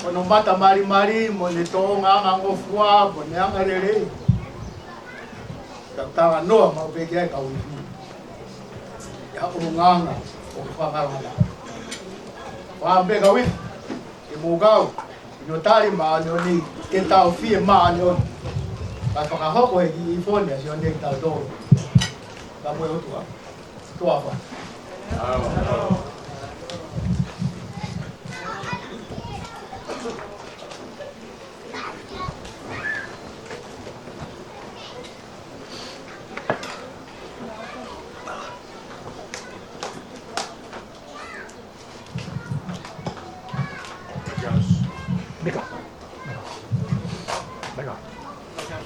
ko hono mata malimali, mo ʻene tōʻonga angangofua, mo ʻene angalelei. Ka talanoa maʻu pē ki ai e kau ifi. ʻI he ʻulungaanga ʻoku fakangalongata. Fakaʻamu pē kau ifi ke mou kau ʻi hono tali māʻoniʻoni, ke tau fie māʻoniʻoni. Kae fakahoko ʻe he kiʻi ʻifo ni ʻa Sione kitautolu. Ka mo e ʻOtua. Tuʻa ʻofa. Mika. Mika. Mika.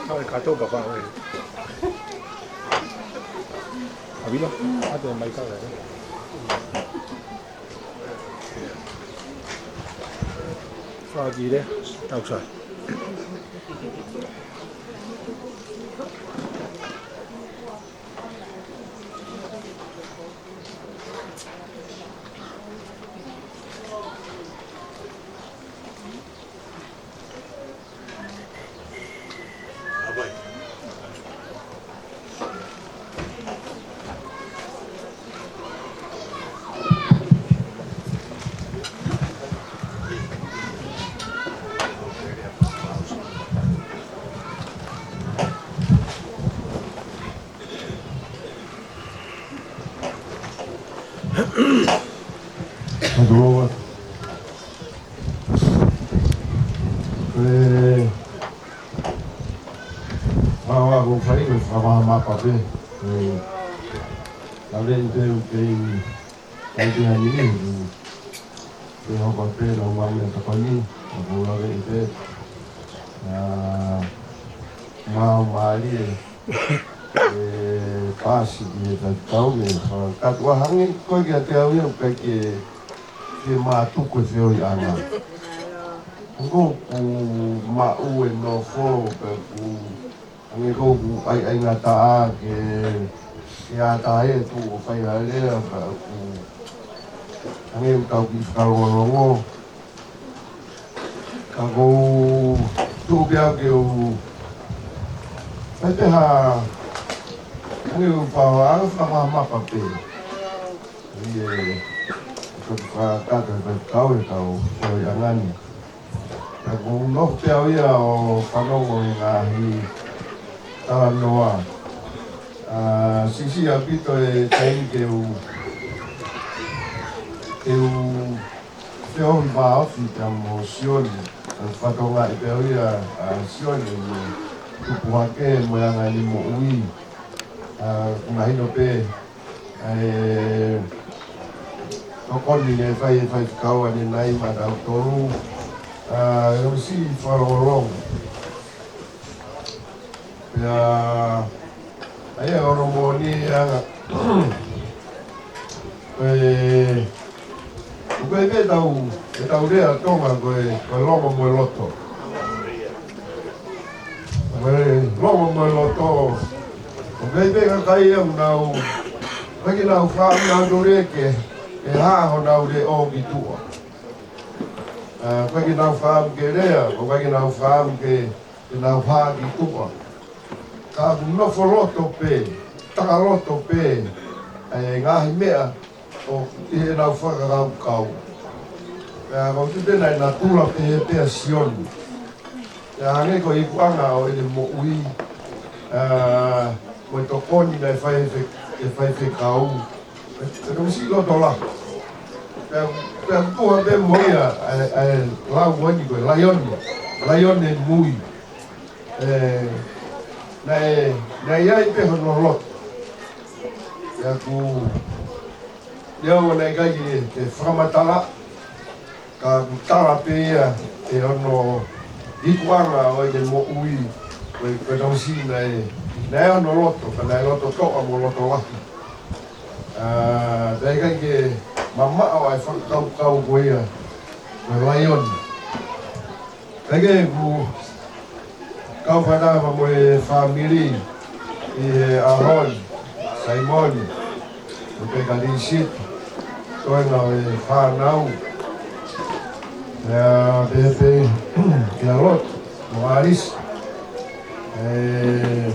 Kau e kato papa ʻoe. ʻAvila, ʻa e maika ʻoe. Fakile, tau sai. Atu ʻoua. ʻE, ʻa, ʻa, ko fai, ko fai, ma, ma, pa, pe. ʻE, ʻa, le, pe, pe, pe, pe, ani, ni, pe, hoko, pe, lau, ma, me, ta, pa, ni, ʻa, ko, la, le, pe, ʻa, ma, ma, li, ʻe, ʻe pasi ki he tatau me fakakatu ʻa hangē ko e kiate au ia ʻoku ʻikai ke, ke mātuku e feohiʻanga. ʻOku ou maʻu e nofo pea ʻoku hangē ʻoku ʻaiʻaingataʻa ke, ke ʻatā e tuʻu ʻo fai ha lea pea ʻoku hangē ʻoku tau kiʻi fakalongolongo. Ka ʻoku ou tuʻu pē au ke u, ʻai pē ha, Ni u pau a fa ma pa pe. Ia, ko te fa ka te fa kau e kau, ko i angani. Ka ko no pe au ia ʻo fanongo he ngaahi talanoa. A, siʻisiʻi ʻaupito e taimi ke u, ke u feohi vāofi pea mo Sione. A, fatongia pē ia ʻa Sione mo tupu hake mo e anga ʻene moʻui. A, mahino pē, e, tokoni ne fai, faifekau ʻanenai maʻatautolu. A, ʻosi fakalongolongo. Pea, ʻa ia ʻoku moʻoni ʻa e anga. E, ʻoku ʻi ai pē ʻetau, ʻetau lea Tonga ko e, ko e longo mo e loto. Ko e longo mo e loto. ʻOku ʻi ai pē kakai ʻoku nau, ʻoku ʻikai ke nau fakaʻamu ʻenau lea ke, ke hā honau leʻo ki tuʻa. A, ʻoku ʻikai ke nau fakaʻamu ke lea, ʻoku ʻikai ke nau fakaʻamu ke, ke nau hā ki tuʻa. Ka ʻoku nofo loto pē, taka loto pē, e ngaahi meʻa ʻoku ʻi heʻenau fakakaukau. Pea ʻoku ou tui pē naʻe natula pē, pē ʻa Sione. Pea hangē ko e ikuʻanga ʻo ʻene moʻui, a, mo e tokoni naʻe fai he fe-, ʻe faifekau. Pea, pea ko e siʻi loto lahi. Pea, pea tuha pē mo ia, ʻa e, ʻa e lau ko eni ko e laione. Laione mui. E, naʻe, naʻe ʻi ai pē hono loto. Pea ʻoku, ia ʻoua naʻe ʻikai ke, ke fakamatala, ka ʻoku tala pē ia ʻe hono ikuʻanga ʻo ʻene moʻui, ko e, ko e tamasiʻi naʻe, naʻe hono loto, ka naʻe loto toʻa mo loto lahi. A, naʻe ʻikai ke mamaʻo ʻa e fakakaukau ko ia, ko e laione. Kae kehe ʻoku kau fanongo mo e fāmili ʻi he ʻaho ni, Saimoni, mo Pekalisi, toenga ʻo e fānau, ʻa Pepe, ʻa Lot, mo Alis, e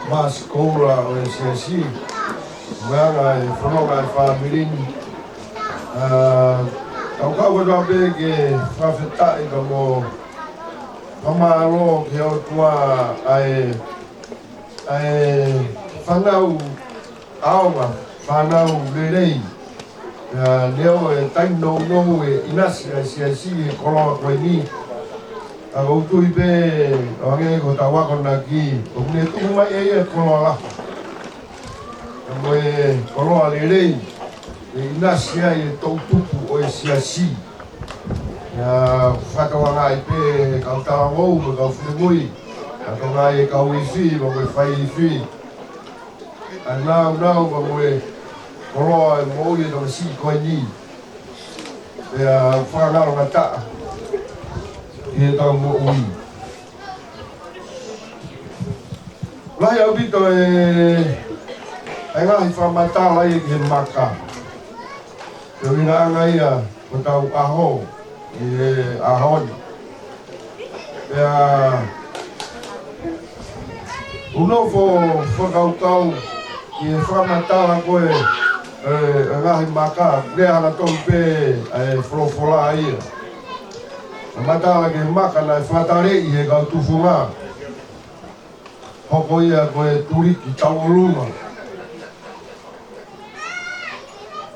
Masikola ʻo e siasi, mo e anga e fononga e fāmili ni. A, kau kau kotoa pē ke fakafetaʻi ka mo fakamālō ki he ʻOtua ʻa e, ʻa e fānau ʻaonga, fānau lelei. Pea neongo e taimi nounou e ʻinasi ʻa e siasi he koloa ko eni. Ka ʻoku ou tui pē, ʻo hangē ko hotau akonaki, ʻoku ne tuku mai ʻe ia e koloa lahi. Ka mo e koloa lelei, ʻe ʻinasi ai e toʻutupu ʻo e siasi. Ia, fakatokangaʻi pē kau talavou, mo e kau finemui, fakatokangaʻi e kau ifi, mo e fai ifi. ʻA e nāunau, mo e koloa e moʻui e tamasiʻi ko eni. Pea fakangalongataʻa ʻi heʻetau moʻui. Lahi ʻaupito e, e ngaahi fakamatala ia ki he maka. Ko e ʻuhinga ia ʻo hotau ʻaho ʻi he ʻaho ni. Pea ʻoku ou nofo fakakaukau ki he fakamatala ko e, e, e ngaahi maka, lea hangatonu pē ʻa e folofola ia. Fakamatala ki he maka naʻe fakataleʻi he kau tufunga. Hoko ia ko e tuliki tauʻolunga.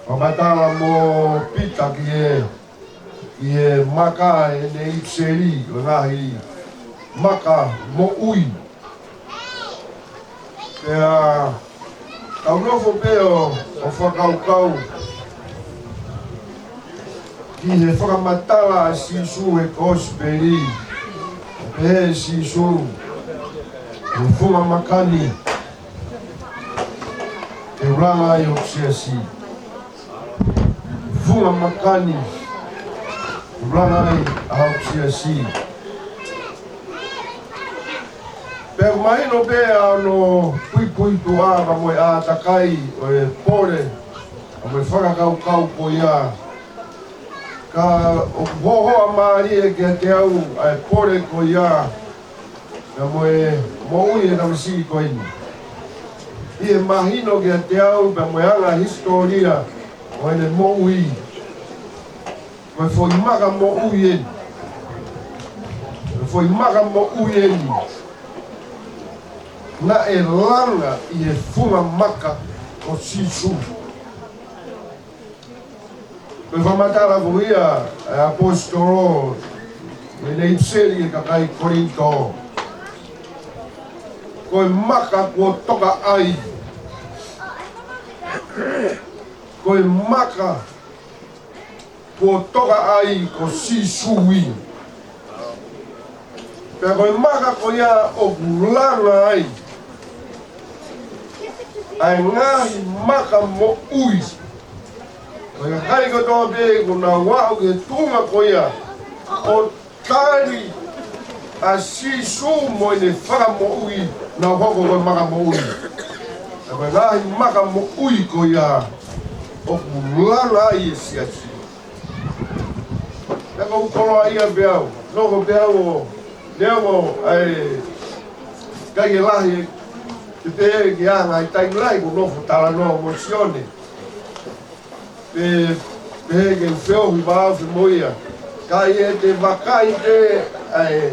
Fakamatala mo Pita ki he, ki he maka ʻene ʻipiseli, ko e ngaahi maka moʻui. Pea tau nofo pē ʻo, ʻo fakakaukau ki he fakamatala ʻa Sīsū he kosipeli. ʻOku pehē ʻe Sīsū, ko e funga maka ni ke u langa ai hoku siasi. Funga maka ni ke u langa ai ʻa hoku siasi. Pea mahino pē ʻa hono puipuituʻa pea mo e ʻātakai ʻo e pole, pea mo e fakakaukau ko ia. Ka ʻoku hohoʻa mālie kiate au ʻa e pole ko ia, pea mo e moʻui e tamasiʻi ko eni. ʻi he mahino kiate au pea mo e anga hisitōlia ʻo ʻene moʻui. Ko e foʻi maka moʻui eni. Ko e foʻi maka moʻui eni. Naʻe langa ʻi he funga maka ʻo Sīsū. Ko e fakamatala ko ia ʻa e ʻaposetolo ʻi heʻene ʻipiseli ki he kakai Kolinitō. Ko e maka kuo toka ai. Ko e maka kuo toka ai ko Sīsū ia. Pea ko e maka ko ia ʻoku langa ai ʻa e ngaahi maka moʻui. Ko e kakai kotoa pē kuo nau aʻu ki he tuʻunga ko ia ʻo tali ʻa Sīsū mo ʻene fakamoʻui, nau hoko ko e maka moʻui. Pea ko e ngaahi maka moʻui ko ia ʻoku langa ai e siasi. Pea ʻoku ou koloaʻia pē au, nofo pē au ʻo neongo ʻa e ʻikai ke lahi, ke pehē ke ʻi ai ha ngaahi taimi lahi ʻoku ou nofo talanoa mo Sione. Pe, pehē ke u feohi vave mo ia. Ka ʻi heʻete vakai pē ʻa e,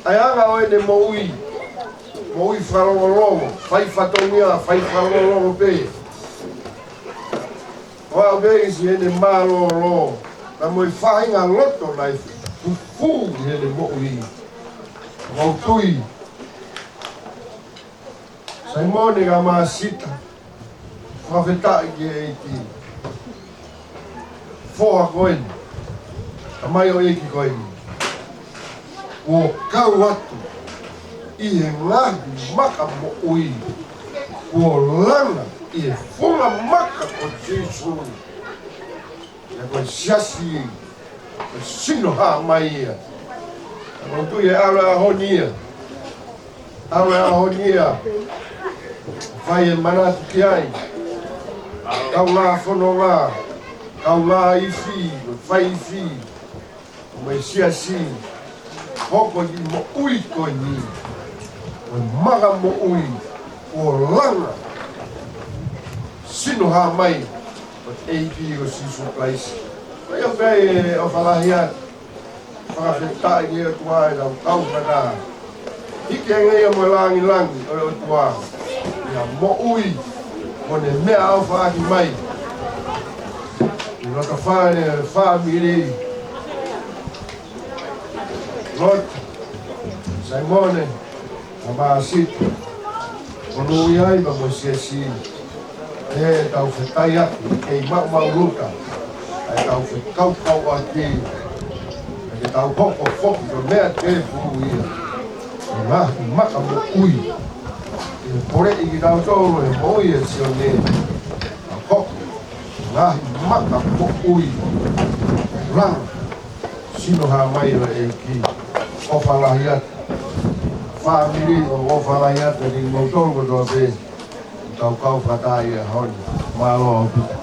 ʻa e anga ʻo ʻene moʻui. Moʻui fakalongolongo, fai fatongia, fai fakalongolongo pē. ʻO aʻu pē ki siʻene mālōlō, pea mo e faʻahinga loto naʻe fufū ʻi heʻene moʻui. Mau tui, Saimone ka Māsita, fakafetaʻi ki he ʻEiki. Foha ko eni, tamai ʻo e ʻEiki ko eni, kuo kau atu ʻi he ngaahi maka moʻui, kuo langa ʻi he funga maka ko Sīsū. Ia ko e siasi, ko e sino hā mai ia. Ka ʻoku ou tui ʻe ʻalu e ʻaho ni ia. ʻAlu e ʻaho ni ia. Fai e manatu ki ai. Kaungā fononga, kaungā ifi, fai ifi. Mo e siasi, hoko ʻi he moʻui ko eni. Ko e maka moʻui, kuo langa. Sino hā mai, ko e ʻEiki ko Sīsū Kalaisi. Ko ia pē ʻoku ou fakalahi atu. Fakafetaʻi ki he ʻOtua ʻi he kau fata. Hiki ange ia mo e langilangi ʻo e ʻOtua. ʻI he moʻui, mo ʻene meʻaʻofaʻaki mai. ʻI loto fale, fāmili. Loto, Saimone, ka Māsita. Ko e ʻuhinga ia mo e siasi. ʻE tau fetaʻi atu, kei maʻumaʻuluta. ʻE tau fekaukauʻaki. ʻE tau hoko foki ko e meʻa tēpū ia. ʻE ngaahi maka moʻui. ʻE poleʻi kitautolu ʻe he moʻui ʻa Sione. Tau hoko. Ngaahi maka moʻui. Langa. Sino hā mai ʻo e ʻEiki. ʻOfa lahi atu. Fāmili, ʻofa lahi atu ʻi he moutolu kotoa pē. Kau kau fata ʻi he ʻaho ni. Mālō ʻaupito.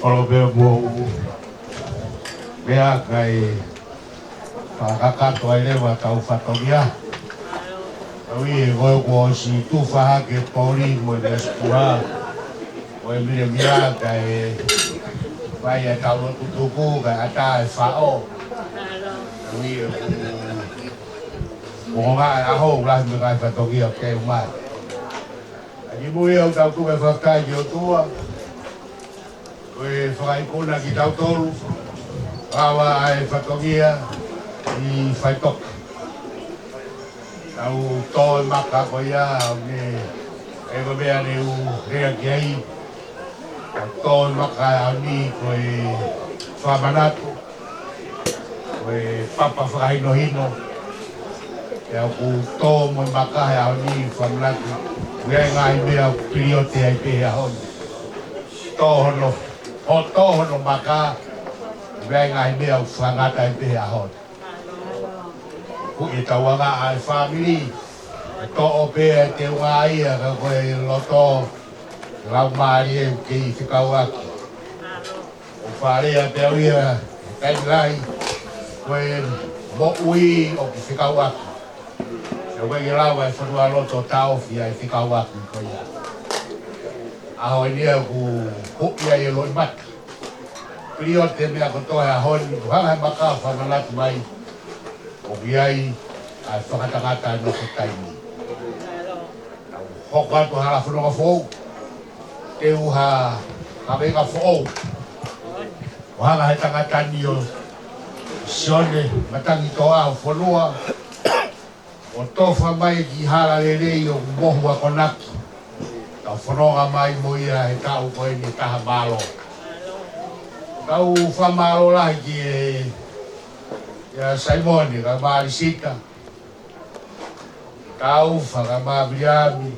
ʻOlo pē ʻoku ou meʻa kae fakakakato ai leva ʻetau fatongia. Au ʻi he ko e kuo ʻosi tufa hake poli mo e meʻa sikuā. Ko e milemia kae fai ʻetau lotu tuku kae ʻatā e faʻo. Au ʻi he kuo, kuo ngā e ʻaho ʻoku lahi mo e ngaahi fatongia ke u mai. ʻA ki mui ʻoku tau tuku e fakafetaʻi ki he ʻOtua. Ko e fakaikuna kitautolu, lava ʻa e fatongia ʻi Faitoka. Tau tō e maka ko ia, ʻo ne, ʻe ko e meʻa ne u lea ki ai. Tau tō e maka ʻa ni ko e fakamanatu. Ko e papa fakahinohino. ʻE au ʻoku tō mo e maka he ʻaho ni fakamanatu. ʻOku ʻi ai e ngaahi meʻa ʻoku piliote ai pē he ʻaho ni. Tō hono, ʻo tō hono maka. ʻOku ʻi ai e ngaahi meʻa ʻoku fakangata ai pē he ʻaho ni. Kuʻi e tauanga ʻa e fāmili, ʻe toʻo pē ʻa e teunga ia ka ko e loto, ʻe lau mālie ʻoku kei fekauʻaki. ʻOku fālea pē au ia, ʻe kai lai, ko e moʻui ʻoku fekauʻaki. ʻE ʻikai ke lava e fonualoto ʻo taʻofi ʻa e fekauʻaki ko ia. ʻAho ni ʻoku kuʻi ai e loʻimata. Pili ʻo te meʻa kotoa he ʻaho ni, ʻoku hanga he maka ʻo fakamanatu mai. ʻOku ʻi ai ʻa e fakatangata ʻa e nofo taimi. Hoko atu ha fononga foʻou. Teu ha kaveinga foʻou. ʻO hanga he tangata ni ʻo Sione Matangi Toʻa ʻo fonua. ʻO tofa mai ki hala lelei ʻo mohu akonaki. Tau fononga mai mo ia he taʻu ko eni taha mālō. Tau fakamālō lahi ki he, ʻia Saimone, ka Mālisita. Tau fakamāviliami,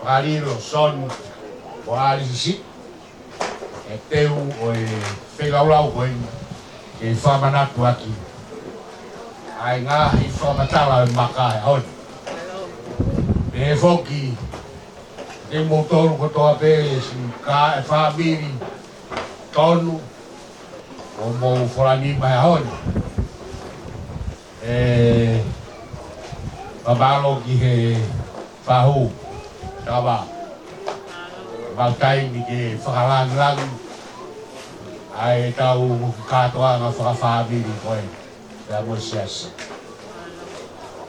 Makalilo, Soni, mo Alisisi. ʻE teu ʻo e fekaulau ko eni, ke fakamanatu ʻaki ʻa e ngaahi fakamatala ʻo e maka he ʻaho ni. Pehē foki, ke mou tolu kotoa pē, si ka e fāmili, tonu, ʻo mou fola nima he ʻaho ni. ʻE fakamālō ki he fahu, tava. Mau taimi ke fakalangilangi ʻa e tau kātoanga fakafāmili ko e, pea mo e siasi.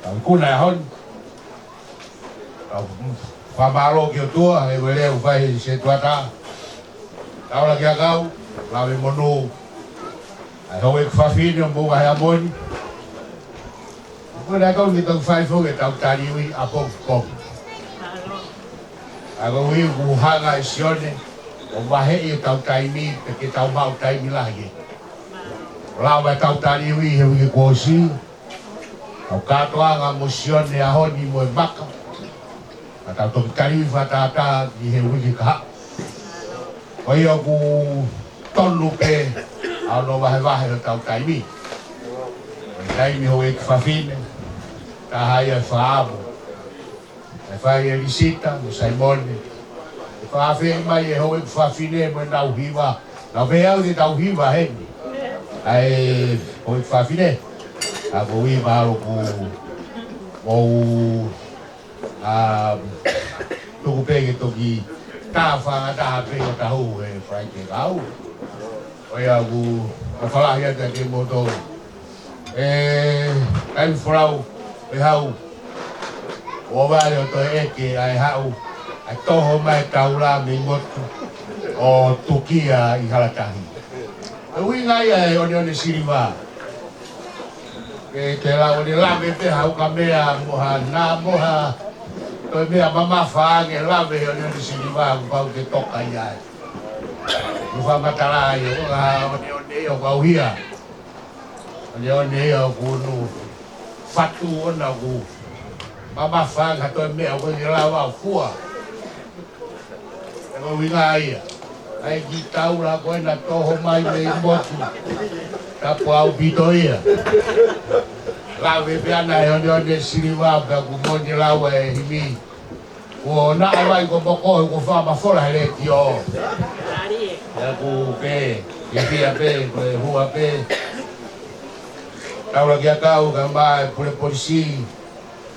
Tau kuna e ʻaho ni. Tau fakamālō ki he ʻOtua, he uele ʻoku fai he setuata. Taula ki a kau, lave monū. ʻA e houʻeiki fafine ʻo Moʻunga Heamoni. Ko e kau ni tau fai foki ʻetau taliui ʻapongipongi. ʻA ko e ʻuhi ʻoku hanga ʻe Sione, ʻo vaheʻi ʻetau taimi, pe ke tau maʻu taimi lahi ē. Lava ʻetau taliui he uike kuo ʻosi, tau kātoanga mo Sione he ʻaho ni mo e maka. Ka tau toki taliui fakatātā ki he uike kahaʻu. Ko ia ʻoku tonu pē ʻa hono vahevahe ʻo ʻetau taimi. Ko e taimi houʻeiki fafine, taha ia e faamu. ʻE fai ʻe Lisita mo Saimone. ʻE fakaafeʻi mai e houʻeiki fafine mo ʻenau hiva. Nau pehē au te tau hiva heni. ʻA e houʻeiki fafine. ʻA ko e ui mahalo ʻoku mou, ʻa, tuku pē ke toki tā fakataha pē ʻo tahu he Falaite kau. ʻOku ou fakafetaʻi atu kiate kimoutolu. ʻE, kai folau, ʻe hau. ʻO vale ʻo toe ʻeke ʻa e haʻu, ʻa e toho mai taula mei motu ʻo tukia ʻi Halatahi. ʻE ui ngai ʻa e ʻoneʻone siliva. Ke, ke lau ʻo ne lave pē ha ukamea mo ha nā mo ha toe meʻa mamafa ange lave he ʻoneʻone siliva kuo pau ke toka ia ai. Kuo fakamatala ai ʻo ka ʻoneʻone ia ʻoku ʻauhia. ʻOneʻone ia ʻoku unu fatu ʻona ʻoku mamafa ange ha toe meʻa ʻoku ʻikai ke lava ʻo fua. ʻE ko e ui ngai ia. ʻA e kiʻi taula ko ena toho mai mei motu. Tapu ʻaupito ia. Lave pē ʻana he ʻoneʻone siliva pea kuo moni lau e himi. Kuo naʻa vai ko moko he kuo fakamafola he letiō. Pea kuo pē, ke fia pē, ko e hua pē. Taula ki a kau ka mai pule polisi.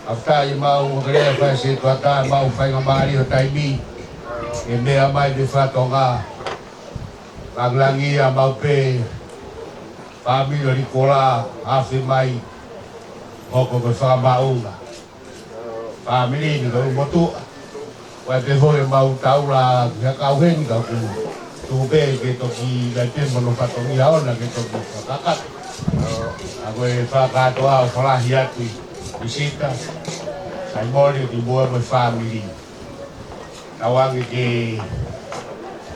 After ʻi mau ʻo kele fai setuata mau faingamālie ʻo taimi. ʻE meʻa mai pē fatonga. Langilangi ia mau pē. Fāmili ʻo Likola, afe mai. Hoko ko e fakamaʻunga. Fāmili ni ko e motuʻa. Ko e pē foki mau taula ki a kau heni ka ku. Tuku pē ke toki kai pē mo hono fatongia ʻona ke toki fakakakato. ʻA ko e fakakātoa ʻo fakalahi atu ʻi Sita, Saimone, ki muʻa mo e fāmili. Tau ange ke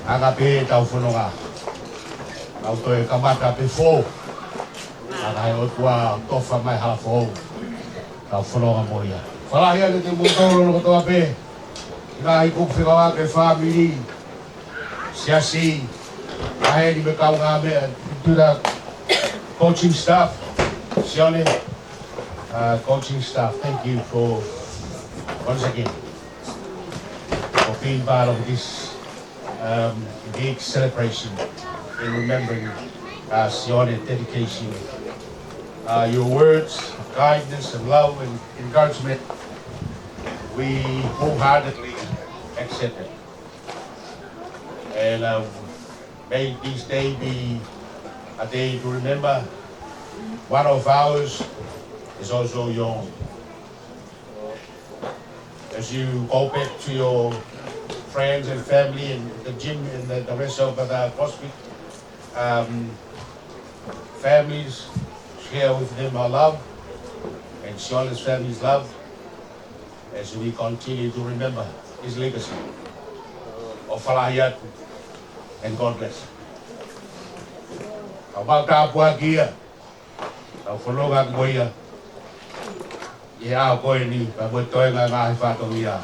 anga pē ʻetau fononga. Tau toe kamata pē foʻou. Anga he ʻOtua ʻo tofa mai hala foʻou. Tau fononga mo ia. Fakalahi atu kiate kimoutolu kotoa pē. Ngaahi kupu fekauʻaki e fāmili. Siasi, ʻa heni mo e kaungāmeʻa, to the coaching staff, Sione, Uh, coaching staff, thank you for, once again, for being part of this, um, big celebration in remembering, uh, Sione's dedication. Uh, your words of kindness and love and encouragement, we wholeheartedly accept it. And, um, may this day be a day to remember. One of ours is also your own. As you go back to your friends and family and the gym and the, the rest of the CrossFit, um, families, share with them our love and Sione's family's love as we continue to remember his legacy. ʻOfa lahi atu and God bless. Kau mau tāpuakiʻi ia, kau fanongo ki ai, ʻi he ʻaho ko eni, pea mo e toenga e ngaahi fatongia.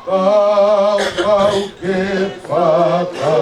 Kau, kau ke fakamālō.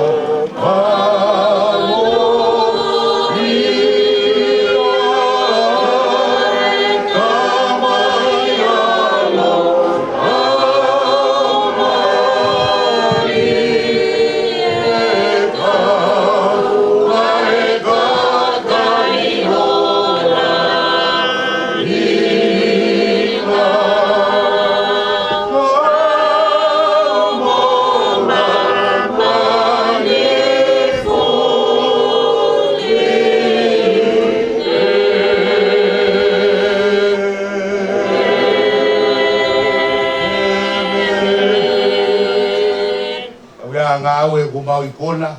ʻOku ʻi ai e ngāue ʻoku mau ikuna,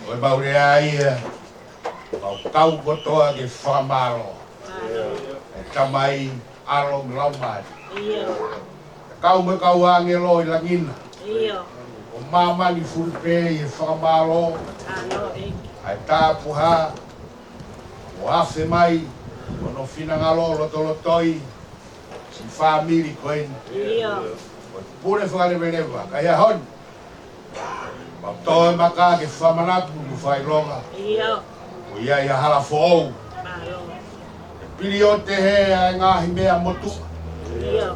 ʻoku mau lea ia, mau kau kotoa ke fakamālō. ʻE Tamai, ʻAlo mo e Laumālie. ʻIo. Kau mo e kau ʻāngelo ʻi langi na. ʻIo. ʻO māmani fuli pē ʻi he fakamālō. ʻAlo, ʻEiki. ʻA e tāpuhā, ʻo afe mai, ʻo hono finangalo lotolotoi siʻi fāmili ko eni. ʻIo. Ko e pule fakaleveleva, ka ʻi he ʻaho ni, mau tō e maka ke fakamanatu mo fakaʻilonga. ʻIo. ʻOku ʻi ai ha hala foʻou. ʻAlo. ʻE pilioti hē ʻa e ngaahi meʻa motuʻa. ʻIo.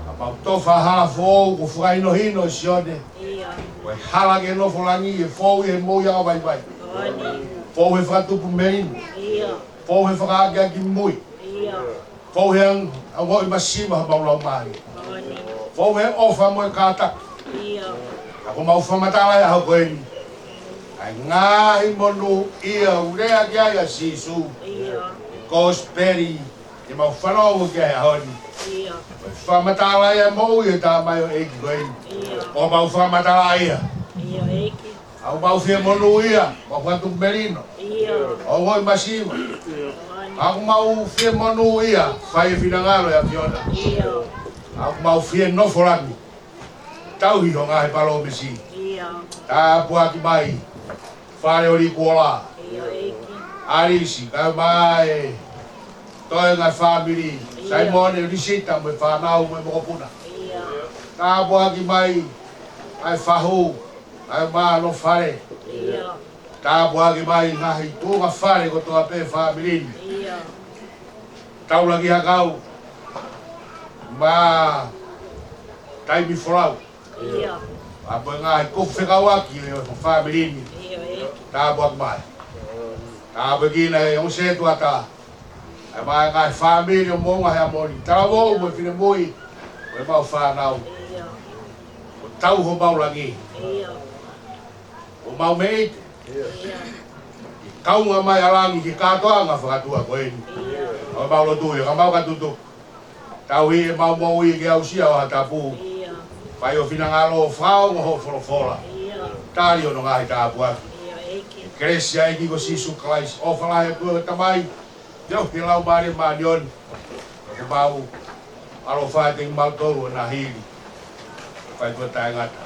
Ka mau tofa ha hala foʻou kuo fakahinohino ʻe Sione. ʻIo. Ko e hala ki he nofo langi ʻe fou ʻi he moʻui ʻakavaivai. ʻOni. Fou he fakatupu melino. ʻIo. Fou he fakaakeake mui. ʻIo. Fou he ang-, ongoʻi masiva homau laumālie. ʻOni. Fou he ʻofa mo e kātaki. ʻIo. Ka ʻoku mau fakamatala he ʻaho ko eni ʻa e ngaahi monūʻia ʻoku lea ki ai ʻa Sīsū. ʻIo. Kosipeli ke mau fanongo ki ai he ʻaho ni. ʻIo. Ko e fakamatala ia e moʻui ʻo e tamaioʻeiki ko eni. ʻIo. ʻOku mau fakamatala ia. ʻIo, ʻEiki. ʻOku mau fie monūʻia, mau fakatupu melino. ʻIo. ʻO ongoʻi masiva. ʻIo. ʻOku mau fie monūʻia, fai e finangalo ʻo e ʻAfiona. ʻIo. ʻOku mau fie nofo langi, tauhi hoʻo ngaahi palōmesi. ʻIo. Tāpuaki mai fale ʻo Likuola. ʻIo, ʻEiki. ʻAlisi, kae ʻumaʻā e toenga e fāmili. ʻIo. Saimone, Lisita mo e fānau mo e mokopuna. ʻIo. Tāpuaki mai ʻa e fahu, kae ʻumaʻā hono fale. ʻIo. Tāpuaki mai ngaahi tuʻunga fale kotoa pē fāmili ni. ʻIo. Taulaki hakau mo e taimi folau. ʻIo. Pea mo e ngaahi kupu fekauʻaki ʻo e fāmili ni. ʻIo, ʻEiki. Tāpuaki mai. Tāpuekina e ongo sētuata. Kae ʻumaʻā e ngaahi fāmili ʻo Moʻunga Heamoni. Talavou mo e finemui mo ʻemau fānau. ʻIo. ʻO tau homau langi. ʻIo. ʻO mau meʻite. ʻIo. ʻI he kaunga mai ʻa langi ki he kātoanga fakaʻotua ko eni. ʻIo. ʻOku mau lotu ia, ka mau ka tutuku. Tauhi ʻemau moʻui ke aʻusia ʻa e tapu. ʻIo. Fai ho finangalo, fakaongo hoʻo folofola. ʻIo. Tali hono ngaahi tāpuaki. ʻIo, ʻEiki. Kelesi ʻa e ʻEiki ko Sīsū Kalaisi, ʻofa lahi ʻa e ʻOtua ko e Tamai, feohi ʻa e Laumālie Māʻoniʻoni, ʻoku mau ʻaloʻofa atu kimautolu ʻo na hili. Fai ʻo taʻengata.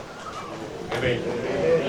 ʻĒmeni.